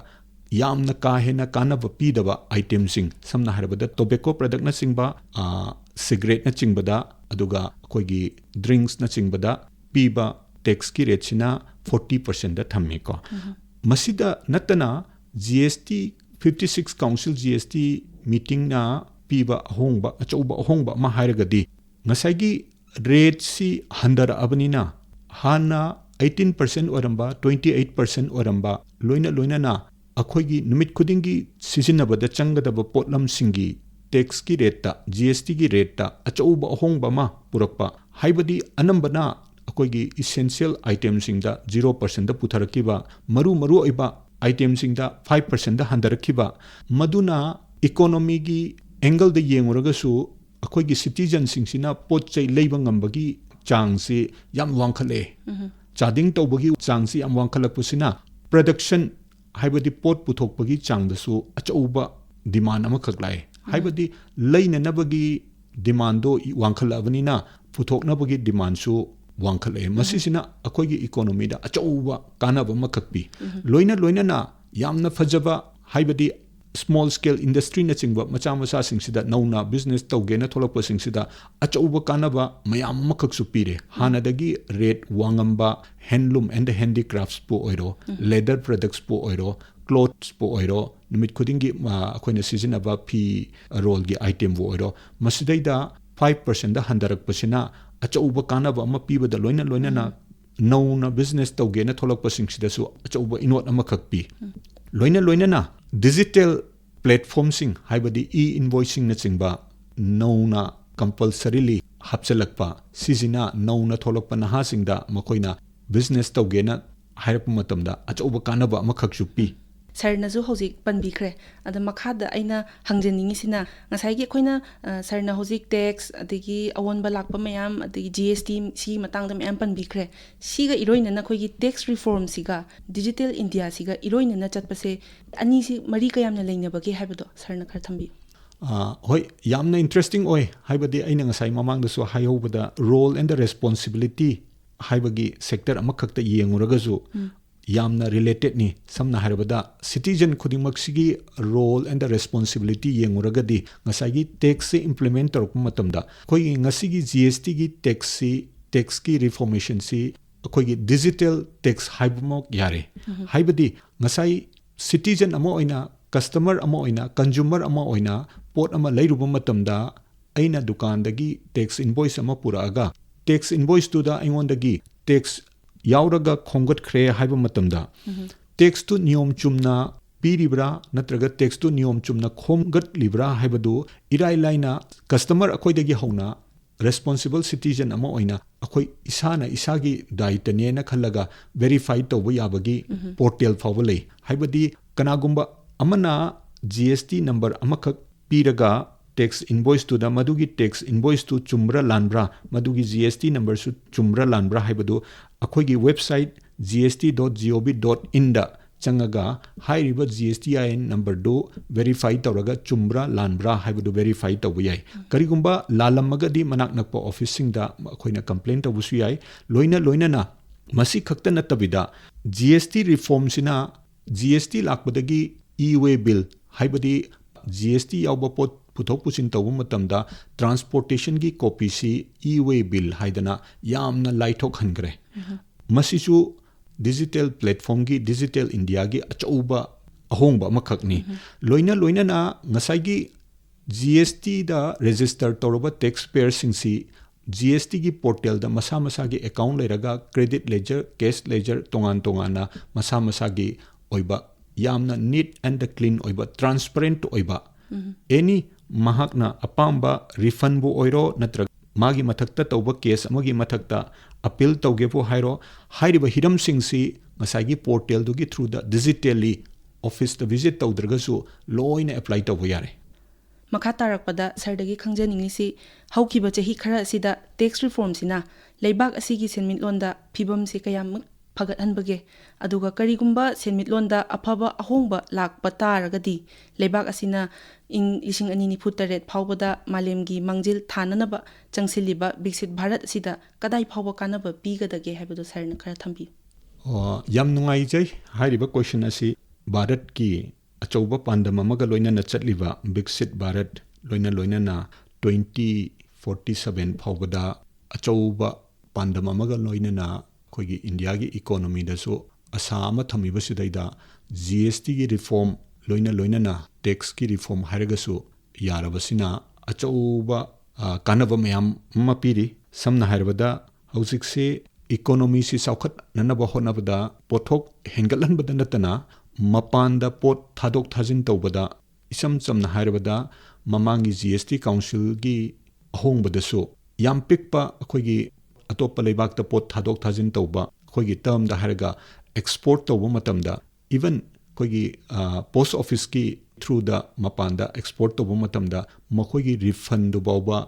ꯌꯥꯝꯅ ꯀꯥ ꯍꯦꯟꯅ ꯀꯥꯟꯅꯕ ꯄꯤꯗꯕ item ꯁꯤꯡ, ꯁꯝꯅ ꯍꯥꯏꯔꯕꯗ tobacco product ꯅꯆꯤꯡꯕ, ꯑ, cigarette ꯅꯆꯤꯡꯕꯗ, ꯑꯗꯨꯒ ꯑꯩꯈꯣꯏꯒꯤ drinks ꯅꯆꯤꯡꯕꯗ ꯄꯤꯕ tax ꯀꯤ rate ꯁꯤꯅ forty percent ꯗ ꯊꯝꯃꯤꯀꯣ꯫ ꯃꯁꯤꯗ ꯅꯠꯇꯅ G S T fifty six Council G S T meeting ꯅ ꯄꯤꯕ ꯑꯍꯣꯡꯕ, ꯑꯆꯧꯕ ꯑꯍꯣꯡꯕ ꯑꯃ ꯍꯥꯏꯔꯒꯗꯤ ꯉꯁꯥꯏꯒꯤ rate ꯁꯤ ꯍꯟꯊꯔꯛꯑꯕꯅꯤꯅ ꯍꯥꯟꯅ eighteen percent ꯑꯣꯏꯔꯝꯕ twenty eight percent ꯑꯣꯏꯔꯝꯕ, ꯂꯣꯏꯅ ꯂꯣꯏꯅꯅ ꯑꯩꯈꯣꯏꯒꯤ ꯅꯨꯃꯤꯠ ꯈꯨꯗꯤꯡꯒꯤ ꯁꯤꯖꯤꯟꯅꯕꯗ ꯆꯪꯒꯗꯕ ꯄꯣꯠꯂꯝꯁꯤꯡꯒꯤ tax ꯀꯤ rate ꯇ, G S T ꯒꯤ rate ꯇ ꯑꯆꯧꯕ ꯑꯍꯣꯡꯕ ꯑꯃ ꯄꯨꯔꯛꯄ, ꯍꯥꯏꯕꯗꯤ ꯑꯅꯝꯕꯅ ꯑꯩꯈꯣꯏꯒꯤ essential itemꯁꯤꯡꯗ zero percentꯇ ꯄꯨꯊꯔꯛꯈꯤꯕ, ꯃꯔꯨ ꯃꯔꯨ ꯑꯣꯏꯕ itemꯁꯤꯡꯗ five percentꯇ ꯍꯟꯊꯔꯛꯈꯤꯕ, ꯃꯗꯨꯅ economyꯒꯤ angleꯗ ꯌꯦꯡꯉꯨꯔꯒꯁꯨ ꯑꯩꯈꯣꯏꯒꯤ citizenꯁꯤꯡꯁꯤꯅ ꯄꯣꯠ ꯆꯩ ꯂꯩꯕ ꯉꯝꯕꯒꯤ ꯆꯥꯡꯁꯤ ꯌꯥꯝ ꯋꯥꯡꯈꯠꯂꯛꯑꯦ꯫ ꯆꯥꯗꯤꯡ ꯇꯧꯕꯒꯤ ꯆꯥꯡꯁꯤ ꯌꯥꯝ ꯋꯥꯡꯈꯠꯂꯛꯄꯁꯤꯅ production ꯍꯥꯏꯕꯗꯤ ꯄꯣꯠ ꯄꯨꯊꯣꯛꯄꯒꯤ ꯆꯥꯡꯗꯁꯨ ꯑꯆꯧꯕ demand ꯑꯃꯈꯛ ꯂꯥꯛꯑꯦ꯫ ꯍꯥꯏꯕꯗꯤ ꯂꯩꯅꯅꯕꯒꯤ demandꯗꯣ ꯋꯥꯡꯈꯠꯂꯛꯑꯕꯅꯤꯅ ꯄꯨꯊꯣꯛꯅꯕꯒꯤ demandꯁꯨ ꯋꯥꯡꯈꯠꯂꯛꯑꯦ꯫ ꯃꯁꯤꯁꯤꯅ ꯑꯩꯈꯣꯏꯒꯤ economyꯗ ꯑꯆꯧꯕ ꯀꯥꯟꯅꯕ ꯑꯃꯈꯛ ꯄꯤ꯫ ꯂꯣꯏꯅ ꯂꯣꯏꯅꯅ ꯌꯥꯝꯅ ꯐꯖꯕ, ꯍꯥꯏꯕꯗꯤ small scale industryꯅꯆꯤꯡꯕ ꯃꯆꯥ ꯃꯆꯥꯁꯤꯡꯁꯤꯗ ꯅꯧꯅ business ꯇꯧꯒꯦꯅ ꯊꯣꯛꯂꯛꯄꯁꯤꯡꯁꯤꯗ ꯑꯆꯧꯕ ꯀꯥꯟꯅꯕ ꯃꯌꯥꯝ ꯑꯃꯈꯛꯁꯨ ꯄꯤꯔꯦ꯫ ꯍꯥꯟꯅꯗꯒꯤ rate ꯋꯥꯡꯉꯝꯕ handloom and handicraftsꯄꯨ ꯑꯣꯏꯔꯣ, leather productsꯄꯨ ꯑꯣꯏꯔꯣ, clothesꯄꯨ ꯑꯣꯏꯔꯣ, ꯅꯨꯃꯤꯠ ꯈꯨꯗꯤꯡꯒꯤ, ꯑ, ꯑꯩꯈꯣꯏꯅ ꯁꯤꯖꯤꯟꯅꯕ ꯐꯤ ꯑꯔꯣꯜꯒꯤ itemꯕꯨ ꯑꯣꯏꯔꯣ, ꯃꯁꯤꯗꯩꯗ five percentꯗ ꯍꯟꯊꯔꯛꯄꯁꯤꯅ ꯑꯆꯧꯕ ꯀꯥꯟꯅꯕ ꯑꯃ ꯄꯤꯕꯗ ꯂꯣꯏꯅ ꯂꯣꯏꯅꯅ ꯅꯧꯅ business ꯇꯧꯒꯦꯅ ꯊꯣꯛꯂꯛꯄꯁꯤꯡꯁꯤꯗꯁꯨ ꯑꯆꯧꯕ ꯏꯅꯣꯠ ꯑꯃꯈꯛ ꯄꯤ꯫ ꯂꯣꯏꯅ ꯂꯣꯏꯅꯅ digital platformꯁꯤꯡ, ꯍꯥꯏꯕꯗꯤ e-invoicingꯅꯆꯤꯡꯕ ꯅꯧꯅ compulsorily ꯍꯥꯞꯆꯤꯜꯂꯛꯄ, ꯁꯤꯁꯤꯅ ꯅꯧꯅ ꯊꯣꯛꯂꯛꯄ ꯅꯍꯥꯁꯤꯡꯗ ꯃꯈꯣꯏꯅ business ꯇꯧꯒꯦꯅ ꯍꯥꯏꯔꯛꯄ ꯃꯇꯝꯗ ꯑꯆꯧꯕ ꯀꯥꯟꯅꯕ ꯑꯃꯈꯛꯁꯨ ꯄꯤ꯫ ꯁꯥꯔꯅꯁꯨ ꯍꯧꯖꯤꯛ ꯄꯟꯕꯤꯈ꯭ꯔꯦ꯫ ꯑꯗ ꯃꯈꯥꯗ ꯑꯩꯅ ꯍꯪꯖꯅꯤꯡꯉꯤꯁꯤꯅ, ꯉꯁꯥꯏꯒꯤ ꯑꯩꯈꯣꯏꯅ, ꯑ, ꯁꯥꯔꯅ ꯍꯧꯖꯤꯛ tax, ꯑꯗꯒꯤ ꯑꯑꯣꯟꯕ ꯂꯥꯛꯄ ꯃꯌꯥꯝ, ꯑꯗꯒꯤ G S T ꯁꯤꯒꯤ ꯃꯇꯥꯡꯗ ꯃꯌꯥꯝ ꯄꯟꯕꯤꯈ꯭ꯔꯦ꯫ ꯁꯤꯒ ꯏꯔꯣꯏꯅꯅ ꯑꯩꯈꯣꯏꯒꯤ tax reformꯁꯤꯒ digital Indiaꯁꯤꯒ ꯏꯔꯣꯏꯅꯅ ꯆꯠꯄꯁꯦ ꯑꯅꯤꯁꯤ ꯃꯔꯤ ꯀꯌꯥꯝꯅ ꯂꯩꯅꯕꯒꯦ ꯍꯥꯏꯕꯗꯣ ꯁꯥꯔꯅ ꯈꯔ ꯊꯝꯕꯤꯌꯨ꯫ ꯑ, ꯍꯣꯏ, ꯌꯥꯝꯅ interesting ꯑꯣꯏ꯫ ꯍꯥꯏꯕꯗꯤ ꯑꯩꯅ ꯉꯁꯥꯏ ꯃꯃꯥꯡꯗꯁꯨ ꯍꯥꯏꯍꯧꯕꯗ role and the responsibility ꯍꯥꯏꯕꯒꯤ sector ꯑꯃꯈꯛꯇ ꯌꯦꯡꯉꯨꯔꯒꯁꯨ ꯌꯥꯝꯅ relatedꯅꯤ꯫ ꯁꯝꯅ ꯍꯥꯏꯔꯕꯗ citizen ꯈꯨꯗꯤꯡꯃꯛꯁꯤꯒꯤ role and the responsibility ꯌꯦꯡꯉꯨꯔꯒꯗꯤ ꯉꯁꯥꯏꯒꯤ taxꯁꯤ implement ꯇꯧꯔꯛꯄ ꯃꯇꯝꯗ ꯑꯩꯈꯣꯏꯒꯤ ꯉꯁꯤꯒꯤ G S Tꯒꯤ taxꯁꯤ, taxꯀꯤ reformationꯁꯤ ꯑꯩꯈꯣꯏꯒꯤ digital tax ꯍꯥꯏꯕꯃꯛ ꯌꯥꯔꯦ꯫ ꯍꯥꯏꯕꯗꯤ ꯉꯁꯥꯏ citizen ꯑꯃ ꯑꯣꯏꯅ, customer ꯑꯃ ꯑꯣꯏꯅ, consumer ꯑꯃ ꯑꯣꯏꯅ ꯄꯣꯠ ꯑꯃ ꯂꯩꯔꯨꯕ ꯃꯇꯝꯗ ꯑꯩꯅ ꯗꯨꯀꯥꯟꯗꯒꯤ tax invoice ꯑꯃ ꯄꯨꯔꯛꯑꯒ tax invoiceꯇꯨꯗ ꯑꯩꯉꯣꯟꯗꯒꯤ tax ꯌꯥꯎꯔꯒ ꯈꯣꯝꯒꯠꯈ꯭ꯔꯦ ꯍꯥꯏꯕ ꯃꯇꯝꯗ taxꯇꯨ ꯅꯤꯌꯣꯝ ꯆꯨꯝꯅ ꯄꯤꯔꯤꯕ꯭ꯔꯥ ꯅꯠꯇ꯭ꯔꯒ taxꯇꯨ ꯅꯤꯌꯣꯝ ꯆꯨꯝꯅ ꯈꯣꯝꯒꯠꯂꯤꯕ꯭ꯔꯥ ꯍꯥꯏꯕꯗꯨ ꯏꯔꯥꯏ ꯂꯥꯏꯅ customer ꯑꯩꯈꯣꯏꯗꯒꯤ ꯍꯧꯅ ꯔꯦꯁꯄꯣꯟꯁꯤꯕꯜ ꯁꯤꯇꯤꯖꯟ ꯑꯃ ꯑꯣꯏꯅ ꯑꯩꯈꯣꯏ ꯏꯁꯥꯅ ꯏꯁꯥꯒꯤ ꯗꯥꯏꯇꯅꯦꯅ ꯈꯜꯂꯒ ꯚꯦꯔꯤꯐꯥꯏ ꯇꯧꯕ ꯌꯥꯕꯒꯤ ꯄꯣꯔꯇꯦꯜ ꯐꯥꯎꯕ ꯂꯩ꯫ ꯍꯥꯏꯕꯗꯤ ꯀꯅꯥꯒꯨꯝꯕ ꯑꯃꯅ ꯖꯤ ꯑꯦꯁ ꯇꯤ ꯅꯝꯕꯔ ꯑꯃꯈꯛ ꯄꯤꯔꯒ ꯇꯦꯛꯁ ꯏꯟꯚꯣꯏꯁꯇꯨꯗ ꯃꯗꯨꯒꯤ ꯇꯦꯛꯁ ꯏꯟꯚꯣꯏꯁꯇꯨ ꯆꯨꯝꯕ꯭ꯔꯥ ꯂꯥꯟꯕ꯭ꯔꯥ, ꯃꯗꯨꯒꯤ ꯖꯤ ꯑꯦꯁ ꯇꯤ ꯅꯝꯕꯔꯁꯨ ꯆꯨꯝꯕ꯭ꯔꯥ ꯂꯥꯟꯕ꯭ꯔꯥ ꯍꯥꯏꯕꯗꯨ ꯑꯩꯈꯣꯏꯒꯤ website G S T dot G O V dot ꯏꯟꯗ ꯆꯪꯉꯒ ꯍꯥꯏꯔꯤꯕ G S T I N ꯅꯝꯕꯔꯗꯨ ꯚꯦꯔꯤꯐꯥꯏ ꯇꯧꯔꯒ ꯆꯨꯝꯕ꯭ꯔꯥ ꯂꯥꯟꯕ꯭ꯔꯥ ꯍꯥꯏꯕꯗꯨ ꯚꯦꯔꯤꯐꯥꯏ ꯇꯧꯕ ꯌꯥꯏ꯫ ꯀꯔꯤꯒꯨꯝꯕ ꯂꯥꯜꯂꯝꯃꯒꯗꯤ ꯃꯅꯥꯛ ꯅꯛꯄ ꯑꯣꯐꯤꯁꯁꯤꯡꯗ ꯑꯩꯈꯣꯏꯅ ꯀꯝꯄ꯭ꯂꯦꯟ ꯇꯧꯕꯁꯨ ꯌꯥꯏ꯫ ꯂꯣꯏꯅ ꯂꯣꯏꯅꯅ ꯃꯁꯤ ꯈꯛꯇ ꯅꯠꯇꯕꯤꯗ G S T ꯔꯤꯐꯣꯔꯝꯁꯤꯅ G S T ꯂꯥꯛꯄꯗꯒꯤ ꯏ ꯋꯦ ꯕꯤꯜ, ꯍꯥꯏꯕꯗꯤ ꯖꯤ ꯑꯦꯁ ꯇꯤ ꯌꯥꯎꯕ ꯄꯣꯠ ꯄꯨꯊꯣꯛ ꯄꯨꯁꯤꯟ ꯇꯧꯕ ꯃꯇꯝꯗ ꯇ꯭ꯔꯥꯟꯁꯄꯣꯔꯇꯦꯁꯟꯒꯤ ꯀꯣꯄꯤꯁꯤ ꯏ ꯋꯦ ꯕꯤꯜ ꯍꯥꯏꯗꯅ ꯌꯥꯝꯅ ꯂꯥꯏꯊꯣꯛꯍꯟꯈ꯭ꯔꯦ꯫ ꯃꯁꯤꯁꯨ ꯗꯤꯖꯤꯇꯦꯜ ꯄ꯭ꯂꯦꯠꯐꯣꯝꯒꯤ, ꯗꯤꯖꯤꯇꯦꯜ ꯏꯟꯗꯤꯌꯥꯒꯤ ꯑꯆꯧꯕ ꯑꯍꯣꯡꯕ ꯑꯃꯈꯛꯅꯤ꯫ ꯂꯣꯏꯅ ꯂꯣꯏꯅꯅ ꯉꯁꯥꯏꯒꯤ ꯖꯤ ꯑꯦꯁ ꯇꯤꯗ ꯔꯦꯖꯤꯁꯇꯔ ꯇꯧꯔꯕ ꯇꯦꯛꯁ ꯄꯦꯌꯔꯁꯤꯡꯁꯤ ꯖꯤ ꯑꯦꯁ ꯇꯤꯒꯤ ꯄꯣꯔꯇꯦꯜꯗ ꯃꯁꯥ ꯃꯁꯥꯒꯤ ꯑꯦꯀꯥꯎꯟ ꯂꯩꯔꯒ credit ledger, cash ledger ꯇꯣꯉꯥꯟ ꯇꯣꯉꯥꯟꯅ ꯃꯁꯥ ꯃꯁꯥꯒꯤ ꯑꯣꯏꯕ ꯌꯥꯝꯅ neat and clean ꯑꯣꯏꯕ, transparent ꯑꯣꯏꯕ, ꯑꯦꯅꯤ ꯃꯍꯥꯛꯅ ꯑꯄꯥꯝꯕ ꯔꯤꯐꯟꯕꯨ ꯑꯣꯏꯔꯣ ꯅꯠꯇ꯭ꯔꯒ ꯃꯥꯒꯤ ꯃꯊꯛꯇ ꯇꯧꯕ ꯀꯦꯁ ꯑꯃꯒꯤ ꯃꯊꯛꯇ ꯑꯄꯤꯜ ꯇꯧꯒꯦꯕꯨ ꯍꯥꯏꯔꯣ, ꯍꯥꯏꯔꯤꯕ ꯍꯤꯔꯝꯁꯤꯡꯁꯤ ꯉꯁꯥꯏꯒꯤ ꯄꯣꯔꯇꯦꯜꯗꯨꯒꯤ ꯊ꯭ꯔꯨꯗ ꯗꯤꯖꯤꯇꯦꯜꯂꯤ ꯑꯣꯐꯤꯁꯇ ꯚꯤꯖꯤꯠ ꯇꯧꯗ꯭ꯔꯒꯁꯨ ꯂꯣꯏꯅ ꯑꯦꯄ꯭ꯂꯥꯏ ꯇꯧꯕ ꯌꯥꯔꯦ꯫ ꯃꯈꯥ ꯇꯥꯔꯛꯄꯗ ꯁꯔꯗꯒꯤ ꯈꯪꯖꯅꯤꯡꯂꯤꯁꯤ, ꯍꯧꯈꯤꯕ ꯆꯍꯤ ꯈꯔ ꯑꯁꯤꯗ ꯇꯦꯛꯁ ꯔꯤꯐꯣꯔꯝꯁꯤꯅ ꯂꯩꯕꯥꯛ ꯑꯁꯤꯒꯤ ꯁꯦꯟꯃꯤꯠꯂꯣꯟꯗ ꯐꯤꯕꯝꯁꯤ ꯀꯌꯥꯃꯨꯛ ꯐꯒꯠꯍꯟꯕꯒꯦ? ꯑꯗꯨꯒ ꯀꯔꯤꯒꯨꯝꯕ ꯁꯦꯟꯃꯤꯠꯂꯣꯟꯗ ꯑꯐꯕ ꯑꯍꯣꯡꯕ ꯂꯥꯛꯄ ꯇꯥꯔꯒꯗꯤ ꯂꯩꯕꯥꯛ ꯑꯁꯤꯅ ꯏꯪ ꯂꯤꯁꯤꯡ ꯑꯅꯤ ꯅꯤꯐꯨ ꯇꯔꯦꯠ ꯐꯥꯎꯕꯗ ꯃꯥꯂꯦꯝꯒꯤ ꯃꯥꯡꯖꯤꯜ ꯊꯥꯅꯅꯕ ꯆꯪꯁꯤꯜꯂꯤꯕ ꯕꯤꯛꯁꯤꯠ ꯚꯥꯔꯠ ꯑꯁꯤꯗ ꯀꯗꯥꯏ ꯐꯥꯎꯕ ꯀꯥꯟꯅꯕ ꯄꯤꯒꯗꯒꯦ ꯍꯥꯏꯕꯗꯨ ꯁꯔꯅ ꯈꯔ ꯊꯝꯕꯤꯌꯨ꯫ ꯑꯣ, ꯌꯥꯝ ꯅꯨꯡꯉꯥꯏꯖꯩ ꯍꯥꯏꯔꯤꯕ ꯀꯣꯏꯁꯟ ꯑꯁꯤ꯫ ꯚꯥꯔꯠꯀꯤ ꯑꯆꯧꯕ ꯄꯥꯟꯗꯝ ꯑꯃꯒ ꯂꯣꯏꯅꯅ ꯆꯠꯂꯤꯕ ꯕꯤꯛꯁꯤꯠ ꯚꯥꯔꯠ ꯂꯣꯏꯅ ꯂꯣꯏꯅꯅ ꯇ꯭ꯋꯦꯟꯇꯤ ꯐꯣꯔꯇꯤ ꯁꯚꯦꯟ ꯐꯥꯎꯕꯗ ꯑꯆꯧꯕ ꯄꯥꯟꯗꯝ ꯑꯃꯒ ꯂꯣꯏꯅꯅ ꯑꯩꯈꯣꯏꯒꯤ ꯏꯟꯗꯤꯌꯥꯒꯤ ꯏꯀꯣꯅꯣꯃꯤꯗꯁꯨ ꯑꯁꯥ ꯑꯃ ꯊꯝꯃꯤꯕꯁꯤꯗꯩꯗ ꯖꯤ ꯑꯦꯁ ꯇꯤꯒꯤ ꯔꯤꯐꯣꯔꯝ ꯂꯣꯏꯅ ꯂꯣꯏꯅꯅ ꯇꯦꯛꯁꯀꯤ ꯔꯤꯐꯣꯔꯝ ꯍꯥꯏꯔꯒꯁꯨ ꯌꯥꯔꯕꯁꯤꯅ ꯑꯆꯧꯕ, ꯑ, ꯀꯥꯟꯅꯕ ꯃꯌꯥꯝ ꯑꯃ ꯄꯤꯔꯤ꯫ ꯁꯝꯅ ꯍꯥꯏꯔꯕꯗ ꯍꯧꯖꯤꯛꯁꯤ ꯏꯀꯣꯅꯣꯃꯤꯁꯤ ꯆꯥꯎꯈꯠꯅꯅꯕ ꯍꯣꯠꯅꯕꯗ ꯄꯣꯠꯊꯣꯛ ꯍꯦꯟꯒꯠꯍꯟꯕꯗ ꯅꯠꯇꯅ ꯃꯄꯥꯟꯗ ꯄꯣꯠ ꯊꯥꯗꯣꯛ ꯊꯥꯖꯤꯟ ꯇꯧꯕꯗ, ꯏꯁꯝ ꯆꯝꯅ ꯍꯥꯏꯔꯕꯗ ꯃꯃꯥꯡꯒꯤ ꯖꯤ ꯑꯦꯁ ꯇꯤ ꯀꯥꯎꯟꯁꯤꯜꯒꯤ ꯑꯍꯣꯡꯕꯗꯁꯨ ꯌꯥꯝ ꯄꯤꯛꯄ ꯑꯩꯈꯣꯏꯒꯤ ꯑꯇꯣꯞꯄ ꯂꯩꯕꯥꯛꯇ ꯄꯣꯠ ꯊꯥꯗꯣꯛ ꯊꯥꯖꯤꯟ ꯇꯧꯕ, ꯑꯩꯈꯣꯏꯒꯤ ꯇꯔꯝꯗ ꯍꯥꯏꯔꯒ ꯑꯦꯛꯁꯄꯣꯔꯠ ꯇꯧꯕ ꯃꯇꯝꯗ, ꯏꯚꯟ ꯑꯩꯈꯣꯏꯒꯤ ꯄꯣꯁ ꯑꯣꯐꯤꯁꯀꯤ ꯊ꯭ꯔꯨꯗ ꯃꯄꯥꯟꯗ ꯑꯦꯛꯁꯄꯣꯔꯠ ꯇꯧꯕ ꯃꯇꯝꯗ ꯃꯈꯣꯏꯒꯤ ꯔꯤꯐꯟꯗꯨ ꯐꯥꯎꯕ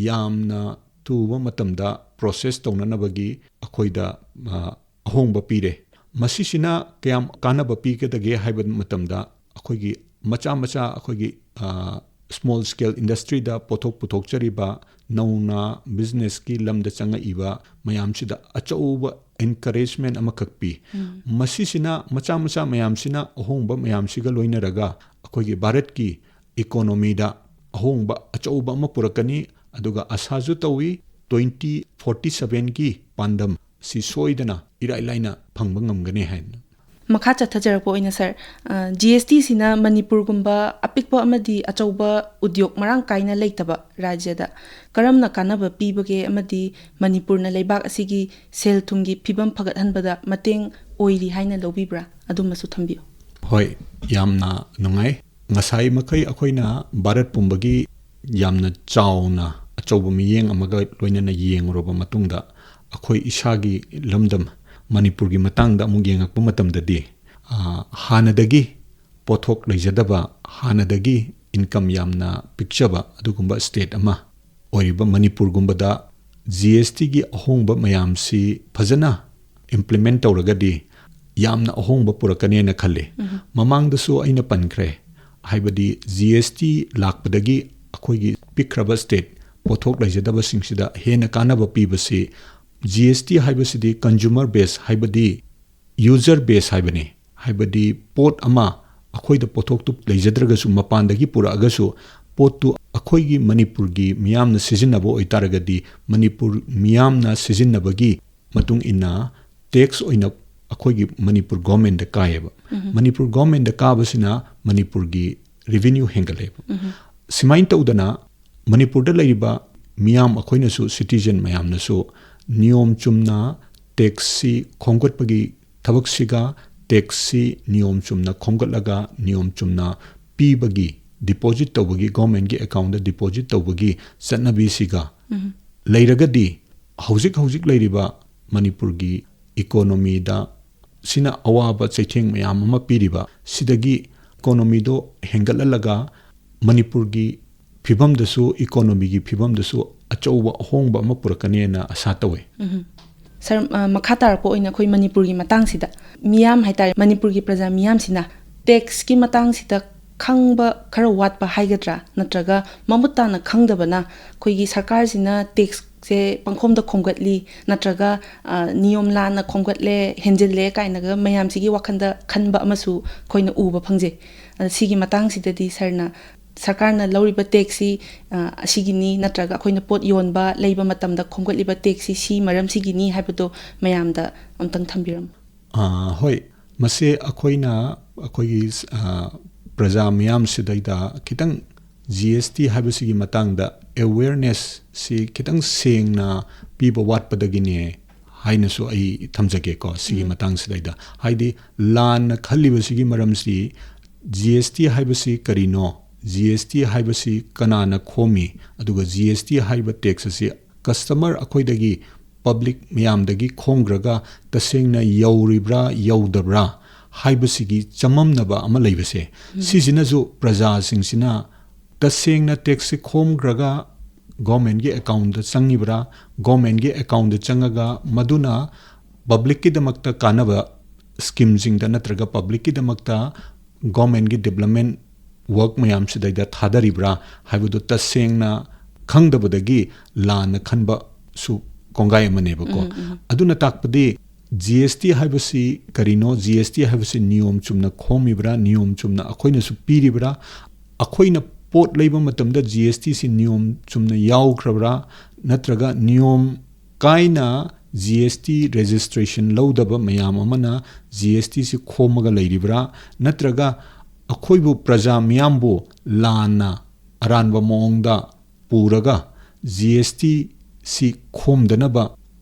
ꯌꯥꯝꯅ ꯊꯨꯕ ꯃꯇꯝꯗ ꯄ꯭ꯔꯣꯁꯦꯁ ꯇꯧꯅꯅꯕꯒꯤ ꯑꯩꯈꯣꯏꯗ ꯑ, ꯑꯍꯣꯡꯕ ꯄꯤꯔꯦ꯫ ꯃꯁꯤꯁꯤꯅ ꯀꯌꯥꯝ ꯀꯥꯟꯅꯕ ꯄꯤꯒꯗꯒꯦ ꯍꯥꯏꯕ ꯃꯇꯝꯗ, ꯑꯩꯈꯣꯏꯒꯤ ꯃꯆꯥ ꯃꯆꯥ ꯑꯩꯈꯣꯏꯒꯤ ꯁ꯭ꯃꯣꯜ ꯁ꯭ꯀꯦꯜ ꯏꯟꯗꯁꯇ꯭ꯔꯤꯗ ꯄꯣꯠꯊꯣꯛ ꯄꯨꯊꯣꯛꯆꯔꯤꯕ ꯅꯧꯅ ꯕꯤꯖꯤꯅꯦꯁꯀꯤ ꯂꯝꯗ ꯆꯪꯉꯛꯏꯕ ꯃꯌꯥꯝꯁꯤꯗ ꯑꯆꯧꯕ ꯑꯦꯟꯀꯔꯦꯖꯃꯦꯟ ꯑꯃꯈꯛ ꯄꯤ꯫ ꯃꯁꯤꯁꯤꯅ, ꯃꯆꯥ ꯃꯆꯥ ꯃꯌꯥꯝꯁꯤꯅ ꯑꯍꯣꯡꯕ ꯃꯌꯥꯝꯁꯤꯒ ꯂꯣꯏꯅꯔꯒ ꯑꯩꯈꯣꯏꯒꯤ ꯚꯥꯔꯠꯀꯤ ꯏꯀꯣꯅꯣꯃꯤꯗ ꯑꯍꯣꯡꯕ ꯑꯆꯧꯕ ꯑꯃ ꯄꯨꯔꯛꯀꯅꯤ꯫ ꯑꯗꯨꯒ ꯑꯁꯥꯁꯨ ꯇꯧꯏ, ꯇ꯭ꯋꯦꯟꯇꯤ ꯐꯣꯔꯇꯤ ꯁꯚꯦꯟꯒꯤ ꯄꯥꯟꯗꯝ ꯁꯤ ꯁꯣꯏꯗꯅ ꯏꯔꯥꯏ ꯂꯥꯏꯅ ꯐꯪꯕ ꯉꯝꯒꯅꯤ ꯍꯥꯏꯅ꯫ ꯃꯈꯥ ꯆꯠꯊꯖꯔꯛꯄ ꯑꯣꯏꯅ ꯁꯥꯔ, ꯖꯤ ꯑꯦꯁ ꯇꯤꯁꯤꯅ ꯃꯅꯤꯄꯨꯔꯒꯨꯝꯕ ꯑꯄꯤꯛꯄ ꯑꯃꯗꯤ ꯑꯆꯧꯕ ꯎꯗ꯭ꯌꯣꯛ ꯃꯔꯥꯡ ꯀꯥꯏꯅ ꯂꯩꯇꯕ ꯔꯥꯖ꯭ꯌꯗ ꯀꯔꯝꯅ ꯀꯥꯟꯅꯕ ꯄꯤꯕꯒꯦ ꯑꯃꯗꯤ ꯃꯅꯤꯄꯨꯔꯅ ꯂꯩꯕꯥꯛ ꯑꯁꯤꯒꯤ ꯁꯦꯜ ꯊꯨꯝꯒꯤ ꯐꯤꯕꯝ ꯐꯒꯠꯍꯟꯕꯗ ꯃꯇꯦꯡ ꯑꯣꯏꯔꯤ ꯍꯥꯏꯅ ꯂꯧꯕꯤꯕ꯭ꯔꯥ? ꯑꯗꯨꯃꯁꯨ ꯊꯝꯕꯤꯌꯨ꯫ ꯍꯣꯏ, ꯌꯥꯝꯅ ꯅꯨꯡꯉꯥꯏ꯫ ꯉꯁꯥꯏ ꯃꯈꯩ ꯑꯩꯈꯣꯏꯅ ꯚꯥꯔꯠ ꯄꯨꯝꯕꯒꯤ ꯌꯥꯝꯅ ꯆꯥꯎꯅ ꯑꯆꯧꯕ ꯃꯤꯠꯌꯦꯡ ꯑꯃꯒ ꯂꯣꯏꯅꯅ ꯌꯦꯡꯂꯨꯔꯕ ꯃꯇꯨꯡꯗ, ꯑꯩꯈꯣꯏ ꯏꯁꯥꯒꯤ ꯂꯝꯗꯝ ꯃꯅꯤꯄꯨꯔꯒꯤ ꯃꯇꯥꯡꯗ ꯑꯃꯨꯛ ꯌꯦꯡꯉꯛꯄ ꯃꯇꯝꯗꯗꯤ, ꯑ, ꯍꯥꯟꯅꯗꯒꯤ ꯄꯣꯠꯊꯣꯛ ꯂꯩꯖꯗꯕ, ꯍꯥꯟꯅꯗꯒꯤ ꯏꯟꯀꯝ ꯌꯥꯝꯅ ꯄꯤꯛꯆꯕ ꯑꯗꯨꯒꯨꯝꯕ ꯁ꯭ꯇꯦꯠ ꯑꯃ ꯑꯣꯏꯔꯤꯕ ꯃꯅꯤꯄꯨꯔꯒꯨꯝꯕꯗ ꯖꯤ ꯑꯦꯁ ꯇꯤꯒꯤ ꯑꯍꯣꯡꯕ ꯃꯌꯥꯝꯁꯤ ꯐꯖꯅ ꯏꯝꯄ꯭ꯂꯤꯃꯦꯟ ꯇꯧꯔꯒꯗꯤ ꯌꯥꯝꯅ ꯑꯍꯣꯡꯕ ꯄꯨꯔꯛꯀꯅꯦꯅ ꯈꯜꯂꯤ꯫ ꯃꯃꯥꯡꯗꯁꯨ ꯑꯩꯅ ꯄꯟꯈ꯭ꯔꯦ, ꯍꯥꯏꯕꯗꯤ ꯖꯤ ꯑꯦꯁ ꯇꯤ ꯂꯥꯛꯄꯗꯒꯤ ꯑꯩꯈꯣꯏꯒꯤ ꯄꯤꯛꯈ꯭ꯔꯕ ꯁ꯭ꯇꯦꯠ ꯄꯣꯠꯊꯣꯛ ꯂꯩꯖꯗꯕꯁꯤꯡꯁꯤꯗ ꯍꯦꯟꯅ ꯀꯥꯟꯅꯕ ꯄꯤꯕꯁꯤ, ꯖꯤ ꯑꯦꯁ ꯇꯤ ꯍꯥꯏꯕꯁꯤꯗꯤ ꯀꯟꯖꯨꯃꯔ ꯕꯦꯁ, ꯍꯥꯏꯕꯗꯤ ꯌꯨꯖꯔ ꯕꯦꯁ ꯍꯥꯏꯕꯅꯤ꯫ ꯍꯥꯏꯕꯗꯤ ꯄꯣꯠ ꯑꯃ ꯑꯩꯈꯣꯏꯗ ꯄꯣꯠꯊꯣꯛꯇꯨ ꯂꯩꯖꯗ꯭ꯔꯒꯁꯨ, ꯃꯄꯥꯟꯗꯒꯤ ꯄꯨꯔꯛꯑꯒꯁꯨ, ꯄꯣꯠꯇꯨ ꯑꯩꯈꯣꯏꯒꯤ ꯃꯅꯤꯄꯨꯔꯒꯤ ꯃꯤꯌꯥꯝꯅ ꯁꯤꯖꯤꯟꯅꯕ ꯑꯣꯏꯇꯥꯔꯒꯗꯤ, ꯃꯅꯤꯄꯨꯔ ꯃꯤꯌꯥꯝꯅ ꯁꯤꯖꯤꯟꯅꯕꯒꯤ ꯃꯇꯨꯡ ꯏꯟꯅ ꯇꯦꯛꯁ ꯑꯣꯏꯅ ꯑꯩꯈꯣꯏꯒꯤ ꯃꯅꯤꯄꯨꯔ ꯒꯣꯔꯃꯦꯟꯗ ꯀꯥꯏꯌꯦꯕ꯫ ꯃꯅꯤꯄꯨꯔ ꯒꯣꯔꯃꯦꯟꯗ ꯀꯥꯕꯁꯤꯅ ꯃꯅꯤꯄꯨꯔꯒꯤ ꯔꯦꯚꯤꯅ꯭ꯌꯨ ꯍꯦꯟꯒꯠꯂꯦꯕ꯫ ꯁꯨꯃꯥꯏꯅ ꯇꯧꯗꯅ ꯃꯅꯤꯄꯨꯔꯗ ꯂꯩꯔꯤꯕ ꯃꯤꯌꯥꯝ ꯑꯩꯈꯣꯏꯅꯁꯨ, ꯁꯤꯇꯤꯖꯟ ꯃꯌꯥꯝꯅꯁꯨ ꯅꯤꯌꯣꯝ ꯆꯨꯝꯅ ꯇꯦꯛꯁꯁꯤ ꯈꯣꯝꯒꯠꯄꯒꯤ ꯊꯕꯛꯁꯤꯒ, ꯇꯦꯛꯁꯁꯤ ꯅꯤꯌꯣꯝ ꯆꯨꯝꯅ ꯈꯣꯝꯒꯠꯂꯒ ꯅꯤꯌꯣꯝ ꯆꯨꯝꯅ ꯄꯤꯕꯒꯤ, ꯗꯤꯄꯣꯖꯤꯠ ꯇꯧꯕꯒꯤ, ꯒꯣꯔꯃꯦꯟꯒꯤ ꯑꯦꯀꯥꯎꯟꯗ ꯗꯤꯄꯣꯖꯤꯠ ꯇꯧꯕꯒꯤ ꯆꯠꯅꯕꯤꯁꯤꯒ ꯂꯩꯔꯒꯗꯤ ꯍꯧꯖꯤꯛ ꯍꯧꯖꯤꯛ ꯂꯩꯔꯤꯕ ꯃꯅꯤꯄꯨꯔꯒꯤ ꯏꯀꯣꯅꯣꯃꯤꯗ ꯁꯤꯅ ꯑꯋꯥꯕ ꯆꯩꯊꯦꯡ ꯃꯌꯥꯝ ꯑꯃ ꯄꯤꯔꯤꯕ ꯁꯤꯗꯒꯤ ꯏꯀꯣꯅꯣꯃꯤꯗꯣ ꯍꯦꯟꯒꯠꯍꯜꯂꯒ ꯃꯅꯤꯄꯨꯔꯒꯤ ꯐꯤꯕꯝꯗꯁꯨ, ꯏꯀꯣꯅꯣꯃꯤꯒꯤ ꯐꯤꯕꯝꯗꯁꯨ ꯑꯆꯧꯕ ꯑꯍꯣꯡꯕ ꯑꯃ ꯄꯨꯔꯛꯀꯅꯦꯅ ꯑꯁꯥ ꯇꯧꯋꯦ꯫ ꯁꯥꯔ, ꯑ, ꯃꯈꯥ ꯇꯥꯔꯛꯄ ꯑꯣꯏꯅ ꯑꯩꯈꯣꯏ ꯃꯅꯤꯄꯨꯔꯒꯤ ꯃꯇꯥꯡꯁꯤꯗ, ꯃꯤꯌꯥꯝ ꯍꯥꯏꯇꯥꯔꯦ, ꯃꯅꯤꯄꯨꯔꯒꯤ ꯄ꯭ꯔꯖꯥ ꯃꯤꯌꯥꯝꯁꯤꯅ ꯇꯦꯛꯁꯀꯤ ꯃꯇꯥꯡꯁꯤꯗ ꯈꯪꯕ ꯈꯔ ꯋꯥꯠꯄ ꯍꯥꯏꯒꯗ꯭ꯔꯥ, ꯅꯠꯇ꯭ꯔꯒ ꯃꯃꯨꯠ ꯇꯥꯅ ꯈꯪꯗꯕꯅ ꯑꯩꯈꯣꯏꯒꯤ ꯁꯔꯀꯥꯔꯁꯤꯅ ꯇꯦꯛꯁꯁꯦ ꯄꯪꯈꯣꯝꯗ ꯈꯣꯝꯒꯠꯂꯤ, ꯅꯠꯇ꯭ꯔꯒ, ꯑ, ꯅꯤꯌꯣꯝ ꯂꯥꯟꯅ ꯈꯣꯝꯒꯠꯂꯦ, ꯍꯦꯟꯖꯤꯜꯂꯦ ꯀꯥꯏꯅꯒ ꯃꯌꯥꯝꯁꯤꯒꯤ ꯋꯥꯈꯜꯗ ꯈꯟꯕ ꯑꯃꯁꯨ ꯑꯩꯈꯣꯏꯅ ꯎꯕ ꯐꯪꯖꯩ꯫ ꯑꯗ ꯁꯤꯒꯤ ꯃꯇꯥꯡꯁꯤꯗꯗꯤ ꯁꯥꯔꯅ, ꯁꯔꯀꯥꯔꯅ ꯂꯧꯔꯤꯕ ꯇꯦꯛꯁꯁꯤ, ꯑ, ꯑꯁꯤꯒꯤꯅꯤ, ꯅꯠꯇ꯭ꯔꯒ ꯑꯩꯈꯣꯏꯅ ꯄꯣꯠ ꯌꯣꯟꯕ, ꯂꯩꯕ ꯃꯇꯝꯗ ꯈꯣꯝꯒꯠꯂꯤꯕ ꯇꯦꯛꯁꯁꯤ ꯁꯤ ꯃꯔꯝꯁꯤꯒꯤꯅꯤ ꯍꯥꯏꯕꯗꯣ ꯃꯌꯥꯝꯗ ꯑꯝꯇꯪ ꯊꯝꯕꯤꯔꯝꯃꯨ꯫ ꯑ, ꯍꯣꯏ, ꯃꯁꯦ ꯑꯩꯈꯣꯏꯅ, ꯑꯩꯈꯣꯏꯒꯤ, ꯑ, ꯄ꯭ꯔꯖꯥ ꯃꯤꯌꯥꯝꯁꯤꯗꯩꯗ ꯈꯤꯇꯪ ꯖꯤ ꯑꯦꯁ ꯇꯤ ꯍꯥꯏꯕꯁꯤꯒꯤ ꯃꯇꯥꯡꯗ ꯑꯦꯋꯦꯔꯅꯦꯁꯁꯤ ꯈꯤꯇꯪ ꯁꯦꯡꯅ ꯄꯤꯕ ꯋꯥꯠꯄꯗꯒꯤꯅꯦ ꯍꯥꯏꯅꯁꯨ ꯑꯩ ꯊꯝꯖꯒꯦꯀꯣ꯫ ꯁꯤꯒꯤ ꯃꯇꯥꯡꯁꯤꯗꯩꯗ, ꯍꯥꯏꯗꯤ, ꯂꯥꯟꯅ ꯈꯜꯂꯤꯕꯁꯤꯒꯤ ꯃꯔꯝꯁꯤ, ꯖꯤ ꯑꯦꯁ ꯇꯤ ꯍꯥꯏꯕꯁꯤ ꯀꯔꯤꯅꯣ, ꯖꯤ ꯑꯦꯁ ꯇꯤ ꯍꯥꯏꯕꯁꯤ ꯀꯅꯥꯅ ꯈꯣꯝꯃꯤ, ꯑꯗꯨꯒ ꯖꯤ ꯑꯦꯁ ꯇꯤ ꯍꯥꯏꯕ ꯇꯦꯛꯁ ꯑꯁꯤ ꯀꯁꯇꯃꯔ ꯑꯩꯈꯣꯏꯗꯒꯤ, ꯄꯕ꯭ꯂꯤꯛ ꯃꯌꯥꯝꯗꯒꯤ ꯈꯣꯝꯈ꯭ꯔꯒ ꯇꯁꯦꯡꯅ ꯌꯧꯔꯤꯕ꯭ꯔꯥ ꯌꯧꯗꯕ꯭ꯔꯥ ꯍꯥꯏꯕꯁꯤꯒꯤ ꯆꯃꯝꯅꯕ ꯑꯃ ꯂꯩꯕꯁꯦ, ꯁꯤꯁꯤꯅꯁꯨ ꯄ꯭ꯔꯖꯥꯁꯤꯡꯁꯤꯅ ꯇꯁꯦꯡꯅ ꯇꯦꯛꯁꯁꯤ ꯈꯣꯝꯈ꯭ꯔꯒ ꯒꯣꯔꯃꯦꯟꯒꯤ ꯑꯦꯀꯥꯎꯟꯗ ꯆꯪꯉꯤꯕ꯭ꯔꯥ, ꯒꯣꯔꯃꯦꯟꯒꯤ ꯑꯦꯀꯥꯎꯟꯗ ꯆꯪꯉꯒ ꯃꯗꯨꯅ ꯄꯕ꯭ꯂꯤꯛꯀꯤꯗꯃꯛꯇ ꯀꯥꯟꯅꯕ ꯁ꯭ꯀꯤꯝꯁꯤꯡꯗ ꯅꯠꯇ꯭ꯔꯒ ꯄꯕ꯭ꯂꯤꯛꯀꯤꯗꯃꯛꯇ ꯒꯣꯔꯃꯦꯟꯒꯤ ꯗꯤꯕ꯭ꯂꯞꯃꯦꯟ ꯋꯥꯔꯛ ꯃꯌꯥꯝꯁꯤꯗꯩꯗ ꯊꯥꯗꯔꯤꯕ꯭ꯔꯥ ꯍꯥꯏꯕꯗꯨ ꯇꯁꯦꯡꯅ ꯈꯪꯗꯕꯗꯒꯤ ꯂꯥꯟꯅ ꯈꯟꯕꯁꯨ ꯀꯣꯡꯒꯥꯏ ꯑꯃꯅꯦꯕꯀꯣ꯫ ꯑꯗꯨꯅ ꯇꯥꯛꯄꯗꯤ ꯖꯤ ꯑꯦꯁ ꯇꯤ ꯍꯥꯏꯕꯁꯤ ꯀꯔꯤꯅꯣ, ꯖꯤ ꯑꯦꯁ ꯇꯤ ꯍꯥꯏꯕꯁꯤ ꯅꯤꯌꯣꯝ ꯆꯨꯝꯅ ꯈꯣꯝꯃꯤꯕ꯭ꯔꯥ, ꯅꯤꯌꯣꯝ ꯆꯨꯝꯅ ꯑꯩꯈꯣꯏꯅꯁꯨ ꯄꯤꯔꯤꯕ꯭ꯔꯥ, ꯑꯩꯈꯣꯏꯅ ꯄꯣꯠ ꯂꯩꯕ ꯃꯇꯝꯗ ꯖꯤ ꯑꯦꯁ ꯇꯤꯁꯤ ꯅꯤꯌꯣꯝ ꯆꯨꯝꯅ ꯌꯥꯎꯈ꯭ꯔꯕ꯭ꯔꯥ, ꯅꯠꯇ꯭ꯔꯒ ꯅꯤꯌꯣꯝ ꯀꯥꯏꯅ ꯖꯤ ꯑꯦꯁ ꯇꯤ ꯔꯦꯖꯤꯁꯇ꯭ꯔꯦꯁꯟ ꯂꯧꯗꯕ ꯃꯌꯥꯝ ꯑꯃꯅ ꯖꯤ ꯑꯦꯁ ꯇꯤꯁꯤ ꯈꯣꯝꯃꯒ ꯂꯩꯔꯤꯕ꯭ꯔꯥ, ꯅꯠꯇ꯭ꯔꯒ ꯑꯩꯈꯣꯏꯕꯨ, ꯄ꯭ꯔꯖꯥ ꯃꯤꯌꯥꯝꯕꯨ ꯂꯥꯟꯅ ꯑꯔꯥꯟꯕ ꯃꯑꯣꯡꯗ ꯄꯨꯔꯒ ꯖꯤ ꯑꯦꯁ ꯇꯤ ꯁꯤ ꯈꯣꯝꯗꯅꯕ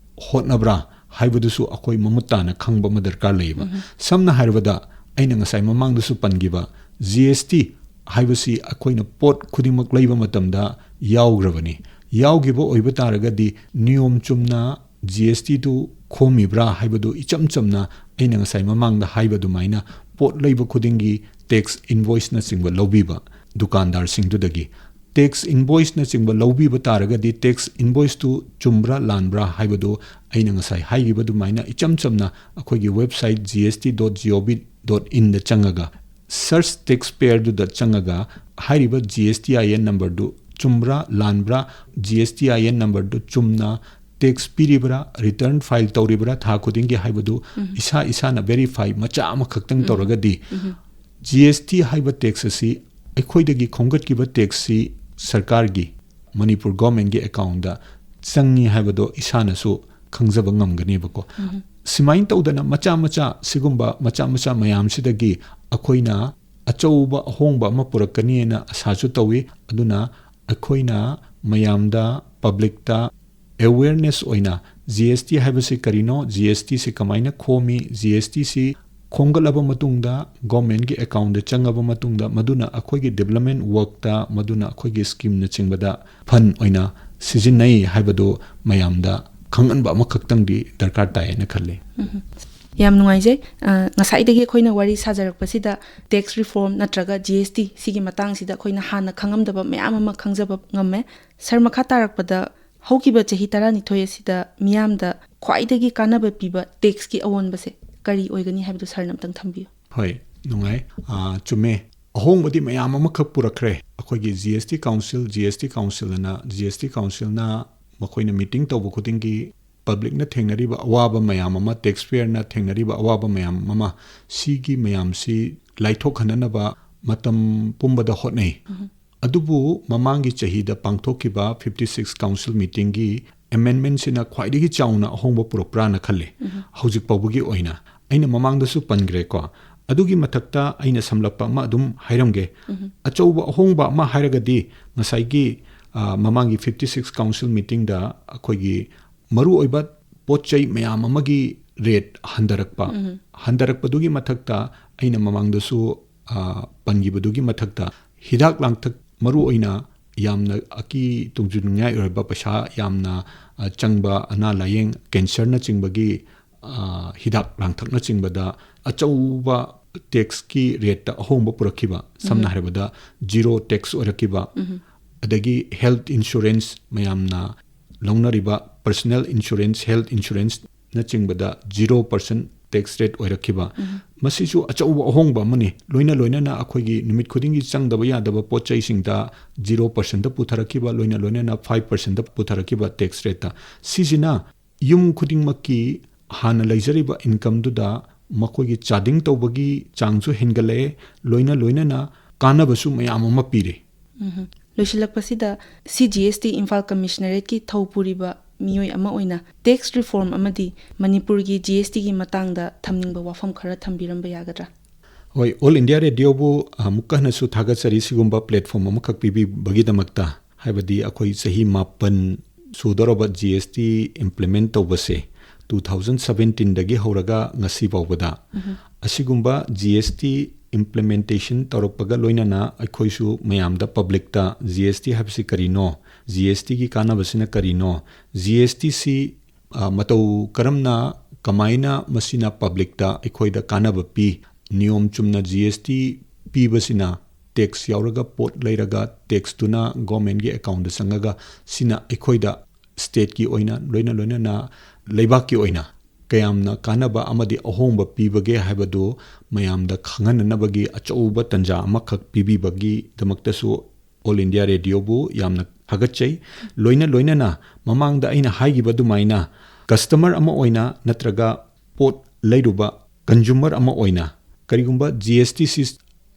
ꯍꯣꯠꯅꯕ꯭ꯔꯥ ꯍꯥꯏꯕꯗꯨꯁꯨ ꯑꯩꯈꯣꯏ ꯃꯃꯨꯠ ꯇꯥꯅ ꯈꯪꯕ ꯑꯃ ꯗꯔꯀꯥꯔ ꯂꯩꯌꯦꯕ꯫ ꯁꯝꯅ ꯍꯥꯏꯔꯕꯗ, ꯑꯩꯅ ꯉꯁꯥꯏ ꯃꯃꯥꯡꯗꯁꯨ ꯄꯟꯈꯤꯕ ꯖꯤ ꯑꯦꯁ ꯇꯤ ꯍꯥꯏꯕꯁꯤ ꯑꯩꯈꯣꯏꯅ ꯄꯣꯠ ꯈꯨꯗꯤꯡꯃꯛ ꯂꯩꯕ ꯃꯇꯝꯗ ꯌꯥꯎꯈ꯭ꯔꯕꯅꯤ꯫ ꯌꯥꯎꯈꯤꯕ ꯑꯣꯏꯕ ꯇꯥꯔꯒꯗꯤ ꯅꯤꯌꯣꯝ ꯆꯨꯝꯅ ꯖꯤ ꯑꯦꯁ ꯇꯤꯗꯨ ꯈꯣꯝꯃꯤꯕ꯭ꯔꯥ ꯍꯥꯏꯕꯗꯨ ꯏꯆꯝ ꯆꯝꯅ ꯑꯩꯅ ꯉꯁꯥꯏ ꯃꯃꯥꯡꯗ ꯍꯥꯏꯕ ꯑꯗꯨꯃꯥꯏꯅ ꯄꯣꯠ ꯂꯩꯕ ꯈꯨꯗꯤꯡꯒꯤ ꯇꯦꯛꯁ ꯏꯟꯚꯣꯏꯁꯅꯆꯤꯡꯕ ꯂꯧꯕꯤꯕ ꯗꯨꯀꯥꯟꯗꯥꯔꯁꯤꯡꯗꯨꯗꯒꯤ꯫ ꯇꯦꯛꯁ ꯏꯟꯚꯣꯏꯁꯅꯆꯤꯡꯕ ꯂꯧꯕꯤꯕ ꯇꯥꯔꯒꯗꯤ ꯇꯦꯛꯁ ꯏꯟꯚꯣꯏꯁꯇꯨ ꯆꯨꯝꯕ꯭ꯔꯥ ꯂꯥꯟꯕ꯭ꯔꯥ ꯍꯥꯏꯕꯗꯨ ꯑꯩꯅ ꯉꯁꯥꯏ ꯍꯥꯏꯈꯤꯕ ꯑꯗꯨꯃꯥꯏꯅ ꯏꯆꯝ ꯆꯝꯅ ꯑꯩꯈꯣꯏꯒꯤ website G S T dot G O V dot ꯏꯟꯗ ꯆꯪꯉꯒ ꯁꯔꯆ ꯇꯦꯛꯁ ꯄꯦꯌꯔꯗꯨꯗ ꯆꯪꯉꯒ ꯍꯥꯏꯔꯤꯕ G S T I N ꯅꯝꯕꯔꯗꯨ ꯆꯨꯝꯕ꯭ꯔꯥ ꯂꯥꯟꯕ꯭ꯔꯥ, G S T I N ꯅꯝꯕꯔꯗꯨ ꯆꯨꯝꯅ ꯇꯦꯛꯁ ꯄꯤꯔꯤꯕ꯭ꯔꯥ, ꯔꯤꯇꯔꯟ ꯐꯥꯏꯜ ꯇꯧꯔꯤꯕ꯭ꯔꯥ ꯊꯥ ꯈꯨꯗꯤꯡꯒꯤ ꯍꯥꯏꯕꯗꯨ ꯏꯁꯥ ꯏꯁꯥꯅ ꯚꯦꯔꯤꯐꯥꯏ ꯃꯆꯥ ꯑꯃꯈꯛꯇꯪ ꯇꯧꯔꯒꯗꯤ ꯖꯤ ꯑꯦꯁ ꯇꯤ ꯍꯥꯏꯕ ꯇꯦꯛꯁ ꯑꯁꯤ ꯑꯩꯈꯣꯏꯗꯒꯤ ꯈꯣꯝꯒꯠꯈꯤꯕ ꯇꯦꯛꯁꯁꯤ ꯁꯔꯀꯥꯔꯒꯤ, ꯃꯅꯤꯄꯨꯔ ꯒꯣꯔꯃꯦꯟꯒꯤ ꯑꯦꯀꯥꯎꯟꯗ ꯆꯪꯉꯤ ꯍꯥꯏꯕꯗꯣ ꯏꯁꯥꯅꯁꯨ ꯈꯪꯖꯕ ꯉꯝꯒꯅꯦꯕꯀꯣ꯫ ꯁꯨꯃꯥꯏꯅ ꯇꯧꯗꯅ ꯃꯆꯥ ꯃꯆꯥ ꯁꯤꯒꯨꯝꯕ ꯃꯆꯥ ꯃꯆꯥ ꯃꯌꯥꯝꯁꯤꯗꯒꯤ ꯑꯩꯈꯣꯏꯅ ꯑꯆꯧꯕ ꯑꯍꯣꯡꯕ ꯑꯃ ꯄꯨꯔꯛꯀꯅꯤꯅ ꯑꯁꯥꯁꯨ ꯇꯧꯏ꯫ ꯑꯗꯨꯅ ꯑꯩꯈꯣꯏꯅ ꯃꯌꯥꯝꯗ, ꯄꯕ꯭ꯂꯤꯛꯇ ꯑꯦꯋꯦꯔꯅꯦꯁ ꯑꯣꯏꯅ ꯖꯤ ꯑꯦꯁ ꯇꯤ ꯍꯥꯏꯕꯁꯤ ꯀꯔꯤꯅꯣ, ꯖꯤ ꯑꯦꯁ ꯇꯤꯁꯤ ꯀꯃꯥꯏꯅ ꯈꯣꯝꯃꯤ, ꯖꯤ ꯑꯦꯁ ꯇꯤꯁꯤ ꯈꯣꯝꯒꯠꯂꯕ ꯃꯇꯨꯡꯗ ꯒꯣꯔꯃꯦꯟꯒꯤ ꯑꯦꯀꯥꯎꯟꯗ ꯆꯪꯉꯕ ꯃꯇꯨꯡꯗ ꯃꯗꯨꯅ ꯑꯩꯈꯣꯏꯒꯤ ꯗꯤꯕ꯭ꯂꯞꯃꯦꯟ ꯋꯔꯛꯇ, ꯃꯗꯨꯅ ꯑꯩꯈꯣꯏꯒꯤ ꯁ꯭ꯀꯤꯝꯅꯆꯤꯡꯕꯗ ꯐꯟ ꯑꯣꯏꯅ ꯁꯤꯖꯤꯟꯅꯩ ꯍꯥꯏꯕꯗꯨ ꯃꯌꯥꯝꯗ ꯈꯪꯍꯟꯕ ꯑꯃꯈꯛꯇꯪꯗꯤ ꯗꯔꯀꯥꯔ ꯇꯥꯏ ꯍꯥꯏꯅ ꯈꯜꯂꯤ꯫ ꯌꯥꯝ ꯅꯨꯡꯉꯥꯏꯖꯩ꯫ ꯑ, ꯉꯁꯥꯏꯗꯒꯤ ꯑꯩꯈꯣꯏꯅ ꯋꯥꯔꯤ ꯁꯥꯖꯔꯛꯄꯁꯤꯗ ꯇꯦꯛꯁ ꯔꯤꯐꯣꯔꯝ ꯅꯠꯇ꯭ꯔꯒ ꯖꯤ ꯑꯦꯁ ꯇꯤ ꯁꯤꯒꯤ ꯃꯇꯥꯡꯁꯤꯗ ꯑꯩꯈꯣꯏꯅ ꯍꯥꯟꯅ ꯈꯪꯉꯝꯗꯕ ꯃꯌꯥꯝ ꯑꯃ ꯈꯪꯖꯕ ꯉꯝꯃꯦ꯫ ꯁꯔ, ꯃꯈꯥ ꯇꯥꯔꯛꯄꯗ ꯍꯧꯈꯤꯕ ꯆꯍꯤ ꯇꯔꯥꯅꯤꯊꯣꯏ ꯑꯁꯤꯗ ꯃꯤꯌꯥꯝꯗ ꯈ꯭ꯋꯥꯏꯗꯒꯤ ꯀꯥꯟꯅꯕ ꯄꯤꯕ ꯇꯦꯛꯁꯀꯤ ꯑꯑꯣꯟꯕꯁꯦ ꯀꯔꯤ ꯑꯣꯏꯒꯅꯤ ꯍꯥꯏꯕꯗꯨ ꯁꯔꯅ ꯑꯝꯇꯪ ꯊꯝꯕꯤꯌꯨ꯫ ꯍꯣꯏ, ꯅꯨꯡꯉꯥꯏ꯫ ꯑ, ꯆꯨꯝꯃꯦ꯫ ꯑꯍꯣꯡꯕꯗꯤ ꯃꯌꯥꯝ ꯑꯃꯈꯛ ꯄꯨꯔꯛꯈ꯭ꯔꯦ꯫ ꯑꯩꯈꯣꯏꯒꯤ G S T council, G S T council ꯑꯅ, ꯖꯤ ꯑꯦꯁ ꯇꯤ ꯀꯥꯎꯟꯁꯤꯜꯅ ꯃꯈꯣꯏꯅ ꯃꯤꯇꯤꯡ ꯇꯧꯕ ꯈꯨꯗꯤꯡꯒꯤ ꯄꯕ꯭ꯂꯤꯛꯅ ꯊꯦꯡꯅꯔꯤꯕ ꯑꯋꯥꯕ ꯃꯌꯥꯝ ꯑꯃ, ꯇꯦꯛꯁ ꯄꯦꯌꯔꯅ ꯊꯦꯡꯅꯔꯤꯕ ꯑꯋꯥꯕ ꯃꯌꯥꯝ ꯑꯃ, ꯁꯤꯒꯤ ꯃꯌꯥꯝꯁꯤ ꯂꯥꯏꯊꯣꯛꯍꯟꯅꯅꯕ ꯃꯇꯝ ꯄꯨꯝꯕꯗ ꯍꯣꯠꯅꯩ꯫ ꯑꯗꯨꯕꯨ ꯃꯃꯥꯡꯒꯤ ꯆꯍꯤꯗ ꯄꯥꯡꯊꯣꯛꯈꯤꯕ ꯐꯤꯐꯇꯤ ꯁꯤꯛꯁ ꯀꯥꯎꯟꯁꯤꯜ ꯃꯤꯇꯤꯡꯒꯤ ꯑꯦꯃꯦꯟꯃꯦꯟꯁꯤꯅ ꯈ꯭ꯋꯥꯏꯗꯒꯤ ꯆꯥꯎꯅ ꯑꯍꯣꯡꯕ ꯄꯨꯔꯛꯄ꯭ꯔꯥꯅ ꯈꯜꯂꯤ꯫ ꯍꯧꯖꯤꯛ ꯐꯥꯎꯕꯒꯤ ꯑꯣꯏꯅ ꯑꯩꯅ ꯃꯃꯥꯡꯗꯁꯨ ꯄꯟꯈ꯭ꯔꯦꯀꯣ꯫ ꯑꯗꯨꯒꯤ ꯃꯊꯛꯇ ꯑꯩꯅ ꯁꯝꯂꯞꯄ ꯑꯃ ꯑꯗꯨꯝ ꯍꯥꯏꯔꯝꯒꯦ꯫ ꯑꯆꯧꯕ ꯑꯍꯣꯡꯕ ꯑꯃ ꯍꯥꯏꯔꯒꯗꯤ ꯉꯁꯥꯏꯒꯤ, ꯑ, ꯃꯃꯥꯡꯒꯤ ꯐꯤꯐꯇꯤ ꯁꯤꯛꯁ ꯀꯥꯎꯟꯁꯤꯜ ꯃꯤꯇꯤꯡꯗ ꯑꯩꯈꯣꯏꯒꯤ ꯃꯔꯨꯑꯣꯏꯕ ꯄꯣꯠ ꯆꯩ ꯃꯌꯥꯝ ꯑꯃꯒꯤ ꯔꯦꯠ ꯍꯟꯊꯔꯛꯄ꯫ ꯍꯟꯊꯔꯛꯄꯗꯨꯒꯤ ꯃꯊꯛꯇ ꯑꯩꯅ ꯃꯃꯥꯡꯗꯁꯨ, ꯑ, ꯄꯟꯈꯤꯕꯗꯨꯒꯤ ꯃꯊꯛꯇ ꯍꯤꯗꯥꯛ ꯂꯥꯡꯊꯛ, ꯃꯔꯨꯑꯣꯏꯅ ꯌꯥꯝꯅ ꯑꯀꯤ ꯇꯨꯡꯖꯨꯅꯤꯡꯉꯥꯏ ꯑꯣꯏꯔꯕ ꯄꯩꯁꯥ ꯌꯥꯝꯅ, ꯑ, ꯆꯪꯕ ꯑꯅꯥ ꯂꯥꯌꯦꯡ, ꯀꯦꯟꯁꯔꯅꯆꯤꯡꯕꯒꯤ, ꯑ, ꯍꯤꯗꯥꯛ ꯂꯥꯡꯊꯛꯅꯆꯤꯡꯕꯗ ꯑꯆꯧꯕ ꯇꯦꯛꯁꯀꯤ ꯔꯦꯠꯇ ꯑꯍꯣꯡꯕ ꯄꯨꯔꯛꯈꯤꯕ, ꯁꯝꯅ ꯎꯝ꯫ ꯍꯥꯏꯔꯕꯗ ꯖꯤꯔꯣ ꯇꯦꯛꯁ ꯑꯣꯏꯔꯛꯈꯤꯕ, ꯎꯝ꯫ ꯑꯗꯒꯤ ꯍꯦꯜꯊ ꯏꯟꯁꯨꯔꯦꯟꯁ ꯃꯌꯥꯝꯅ ꯂꯧꯅꯔꯤꯕ ꯄꯔꯁꯅꯦꯜ ꯏꯟꯁꯨꯔꯦꯟꯁ, ꯍꯦꯜꯊ ꯏꯟꯁꯨꯔꯦꯟꯁꯅꯆꯤꯡꯕꯗ ꯖꯤꯔꯣ ꯄꯥꯔꯁꯦꯟ ꯇꯦꯛꯁ ꯔꯦꯠ ꯑꯣꯏꯔꯛꯈꯤꯕ꯫ ꯎꯝ꯫ ꯃꯁꯤꯁꯨ ꯑꯆꯧꯕ ꯑꯍꯣꯡꯕ ꯑꯃꯅꯤ꯫ ꯂꯣꯏꯅ ꯂꯣꯏꯅꯅ ꯑꯩꯈꯣꯏꯒꯤ ꯅꯨꯃꯤꯠ ꯈꯨꯗꯤꯡꯒꯤ ꯆꯪꯗꯕ ꯌꯥꯗꯕ ꯄꯣꯠ ꯆꯩꯁꯤꯡꯗ ꯖꯤꯔꯣ ꯄꯥꯔꯁꯦꯟꯗ ꯄꯨꯊꯔꯛꯈꯤꯕ, ꯂꯣꯏꯅ ꯂꯣꯏꯅꯅ ꯐꯥꯏꯚ ꯄꯥꯔꯁꯦꯟꯗ ꯄꯨꯊꯔꯛꯈꯤꯕ ꯇꯦꯛꯁ ꯔꯦꯠꯇ꯫ ꯁꯤꯁꯤꯅ ꯌꯨꯝ ꯈꯨꯗꯤꯡꯃꯛꯀꯤ ꯍꯥꯟꯅ ꯂꯩꯖꯔꯤꯕ ꯏꯟꯀꯝꯗꯨꯗ ꯃꯈꯣꯏꯒꯤ ꯆꯥꯗꯤꯡ ꯇꯧꯕꯒꯤ ꯆꯥꯡꯁꯨ ꯍꯦꯟꯒꯠꯂꯛꯑꯦ, ꯂꯣꯏꯅ ꯂꯣꯏꯅꯅ ꯀꯥꯟꯅꯕꯁꯨ ꯃꯌꯥꯝ ꯑꯃ ꯄꯤꯔꯦ꯫ ꯎꯝꯍꯨꯝ꯫ ꯂꯣꯏꯁꯤꯜꯂꯛꯄꯁꯤꯗ, C G S T Imphal ꯀꯃꯤꯁꯅꯔꯦꯠꯀꯤ ꯊꯧ ꯄꯨꯔꯤꯕ ꯃꯤꯑꯣꯏ ꯑꯃ ꯑꯣꯏꯅ ꯇꯦꯛꯁ ꯔꯤꯐꯣꯔꯝ ꯑꯃꯗꯤ ꯃꯅꯤꯄꯨꯔꯒꯤ ꯖꯤ ꯑꯦꯁ ꯇꯤꯒꯤ ꯃꯇꯥꯡꯗ ꯊꯝꯅꯤꯡꯕ ꯋꯥꯐꯝ ꯈꯔ ꯊꯝꯕꯤꯔꯝꯕ ꯌꯥꯒꯗ꯭ꯔꯥ? ꯍꯣꯏ, ꯑꯣꯜ ꯏꯟꯗꯤꯌꯥ ꯔꯦꯗꯤꯑꯣꯕꯨ ꯑꯃꯨꯛꯀ ꯍꯟꯅꯁꯨ ꯊꯥꯒꯠꯆꯔꯤ, ꯁꯤꯒꯨꯝꯕ ꯄ꯭ꯂꯦꯠꯐꯣꯝ ꯑꯃꯈꯛ ꯄꯤꯕꯤꯕꯒꯤꯗꯃꯛꯇ꯫ ꯍꯥꯏꯕꯗꯤ ꯑꯩꯈꯣꯏ ꯆꯍꯤ ꯃꯥꯄꯟ ꯁꯨꯗꯧꯔꯕ ꯖꯤ ꯑꯦꯁ ꯇꯤ ꯏꯝꯄ꯭ꯂꯤꯃꯦꯟ ꯇꯧꯕꯁꯦ, ꯇꯨ ꯊꯥꯎꯖꯟ ꯁꯕꯦꯟꯇꯤꯟꯗꯒꯤ ꯍꯧꯔꯒ ꯉꯁꯤ ꯐꯥꯎꯕꯗ꯫ ꯎꯝꯍꯨꯝ꯫ ꯑꯁꯤꯒꯨꯝꯕ ꯖꯤ ꯑꯦꯁ ꯇꯤ ꯏꯝꯄ꯭ꯂꯤꯃꯦꯟꯇꯦꯁꯟ ꯇꯧꯔꯛꯄꯒ ꯂꯣꯏꯅꯅ ꯑꯩꯈꯣꯏꯁꯨ ꯃꯌꯥꯝꯗ, ꯄꯕ꯭ꯂꯤꯛꯇ ꯖꯤ ꯑꯦꯁ ꯇꯤ ꯍꯥꯏꯕꯁꯤ ꯀꯔꯤꯅꯣ, ꯖꯤ ꯑꯦꯁ ꯇꯤꯒꯤ ꯀꯥꯟꯅꯕꯁꯤꯅ ꯀꯔꯤꯅꯣ, ꯖꯤ ꯑꯦꯁ ꯇꯤꯁꯤ, ꯑ, ꯃꯇꯧ ꯀꯔꯝꯅ, ꯀꯃꯥꯏꯅ ꯃꯁꯤꯅ ꯄꯕ꯭ꯂꯤꯛꯇ ꯑꯩꯈꯣꯏꯗ ꯀꯥꯟꯅꯕ ꯄꯤ, ꯅꯤꯌꯣꯝ ꯆꯨꯝꯅ ꯖꯤ ꯑꯦꯁ ꯇꯤ ꯄꯤꯕꯁꯤꯅ ꯇꯦꯛꯁ ꯌꯥꯎꯔꯒ ꯄꯣꯠ ꯂꯩꯔꯒ ꯇꯦꯛꯁꯇꯨꯅ ꯒꯣꯔꯃꯦꯟꯒꯤ ꯑꯦꯀꯥꯎꯟꯗ ꯆꯪꯉꯒ ꯁꯤꯅ ꯑꯩꯈꯣꯏꯗ ꯁ꯭ꯇꯦꯠꯀꯤ ꯑꯣꯏꯅ, ꯂꯣꯏꯅ ꯂꯣꯏꯅꯅ ꯂꯩꯕꯥꯛꯀꯤ ꯑꯣꯏꯅ ꯀꯌꯥꯝꯅ ꯀꯥꯟꯅꯕ ꯑꯃꯗꯤ ꯑꯍꯣꯡꯕ ꯄꯤꯕꯒꯦ ꯍꯥꯏꯕꯗꯨ ꯃꯌꯥꯝꯗ ꯈꯪꯍꯟꯅꯅꯕꯒꯤ ꯑꯆꯧꯕ ꯇꯟꯖꯥ ꯑꯃꯈꯛ ꯄꯤꯕꯤꯕꯒꯤꯗꯃꯛꯇꯁꯨ ꯑꯣꯜ ꯏꯟꯗꯤꯌꯥ ꯔꯦꯗꯤꯑꯣꯕꯨ ꯌꯥꯝꯅ ꯊꯥꯒꯠꯆꯩ꯫ ꯂꯣꯏꯅ ꯂꯣꯏꯅꯅ ꯃꯃꯥꯡꯗ ꯑꯩꯅ ꯍꯥꯏꯈꯤꯕ ꯑꯗꯨꯃꯥꯏꯅ ꯀꯁꯇꯃꯔ ꯑꯃ ꯑꯣꯏꯅ ꯅꯠꯇ꯭ꯔꯒ ꯄꯣꯠ ꯂꯩꯔꯨꯕ ꯀꯟꯖꯨꯃꯔ ꯑꯃ ꯑꯣꯏꯅ ꯀꯔꯤꯒꯨꯝꯕ ꯖꯤ ꯑꯦꯁ ꯇꯤ ꯁꯤ,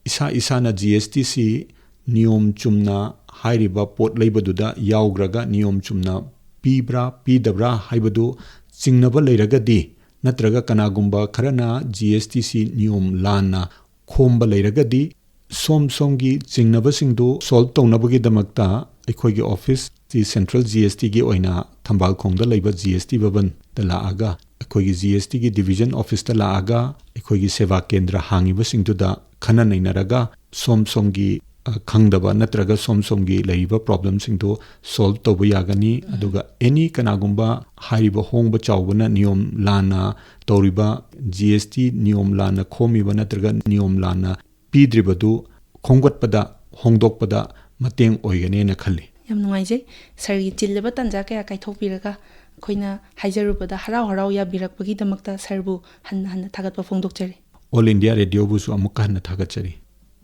ꯏꯁꯥ ꯏꯁꯥꯅ ꯖꯤ ꯑꯦꯁ ꯇꯤ ꯁꯤ ꯅꯤꯌꯣꯝ ꯆꯨꯝꯅ ꯍꯥꯏꯔꯤꯕ ꯄꯣꯠ ꯂꯩꯕꯗꯨꯗ ꯌꯥꯎꯈ꯭ꯔꯒ ꯅꯤꯌꯣꯝ ꯆꯨꯝꯅ ꯄꯤꯕ꯭ꯔꯥ ꯄꯤꯗꯕ꯭ꯔꯥ ꯍꯥꯏꯕꯗꯨ ꯆꯤꯡꯅꯕ ꯂꯩꯔꯒꯗꯤ, ꯅꯠꯇ꯭ꯔꯒ ꯀꯅꯥꯒꯨꯝꯕ ꯈꯔꯅ ꯖꯤ ꯑꯦꯁ ꯇꯤ ꯁꯤ ꯅꯤꯌꯣꯝ ꯂꯥꯟꯅ ꯈꯣꯝꯕ ꯂꯩꯔꯒꯗꯤ, ꯁꯣꯝ ꯁꯣꯝꯒꯤ ꯆꯤꯡꯅꯕꯁꯤꯡꯗꯨ ꯁꯣꯜꯕ ꯇꯧꯅꯕꯒꯤꯗꯃꯛꯇ ꯑꯩꯈꯣꯏꯒꯤ ꯑꯣꯐꯤꯁ, ꯁꯤ ꯁꯦꯟꯇ꯭ꯔꯦꯜ ꯖꯤ ꯑꯦꯁ ꯇꯤꯒꯤ ꯑꯣꯏꯅ ꯊꯝꯕꯥꯜ ꯈꯣꯡꯗ ꯂꯩꯕ ꯖꯤ ꯑꯦꯁ ꯇꯤ ꯚꯕꯟꯗ ꯂꯥꯛꯑꯒ, ꯑꯩꯈꯣꯏꯒꯤ ꯖꯤ ꯑꯦꯁ ꯇꯤꯒꯤ ꯗꯤꯚꯤꯖꯟ ꯑꯣꯐꯤꯁꯇ ꯂꯥꯛꯑꯒ, ꯑꯩꯈꯣꯏꯒꯤ ꯁꯦꯕꯥ ꯀꯦꯟꯗ꯭ꯔ ꯍꯥꯡꯉꯤꯕꯁꯤꯡꯗꯨꯗ ꯈꯟꯅ ꯅꯩꯅꯔꯒ, ꯁꯣꯝ ꯁꯣꯝꯒꯤ ꯑ, ꯈꯪꯗꯕ ꯅꯠꯇ꯭ꯔꯒ ꯁꯣꯝ ꯁꯣꯝꯒꯤ ꯂꯩꯔꯤꯕ problemꯁꯤꯡꯗꯣ solve ꯇꯧꯕ ꯌꯥꯒꯅꯤ꯫ ꯑꯗꯨꯒ any ꯀꯅꯥꯒꯨꯝꯕ ꯍꯥꯏꯔꯤꯕ ꯍꯣꯡꯕ ꯆꯥꯎꯕꯅ ꯅꯤꯌꯣꯝ ꯂꯥꯟꯅ ꯇꯧꯔꯤꯕ, G S T ꯅꯤꯌꯣꯝ ꯂꯥꯟꯅ ꯈꯣꯝꯃꯤꯕ ꯅꯠꯇ꯭ꯔꯒ ꯅꯤꯌꯣꯝ ꯂꯥꯟꯅ ꯄꯤꯗ꯭ꯔꯤꯕꯗꯨ ꯈꯣꯝꯒꯠꯄꯗ, ꯍꯣꯡꯗꯣꯛꯄꯗ ꯃꯇꯦꯡ ꯑꯣꯏꯒꯅꯦꯅ ꯈꯜꯂꯤ꯫ ꯌꯥꯝ ꯅꯨꯡꯉꯥꯏꯖꯩ꯫ ꯁꯥꯔꯒꯤ ꯆꯤꯜꯂꯕ ꯇꯥꯟꯖꯥ ꯀꯌꯥ ꯀꯥꯏꯊꯣꯛꯄꯤꯔꯒ ꯑꯩꯈꯣꯏꯅ ꯍꯥꯏꯖꯔꯨꯕꯗ ꯍꯔꯥꯎ ꯍꯔꯥꯎ ꯌꯥꯕꯤꯔꯛꯄꯒꯤꯗꯃꯛꯇ ꯁꯥꯔꯕꯨ ꯍꯟꯅ ꯍꯟꯅ ꯊꯥꯒꯠꯄ ꯐꯣꯡꯗꯣꯛꯆꯔꯤ꯫ All India Radioꯕꯨꯁꯨ ꯑꯃꯨꯛꯀ ꯍꯟꯅ ꯊꯥꯒꯠꯆꯔꯤ꯫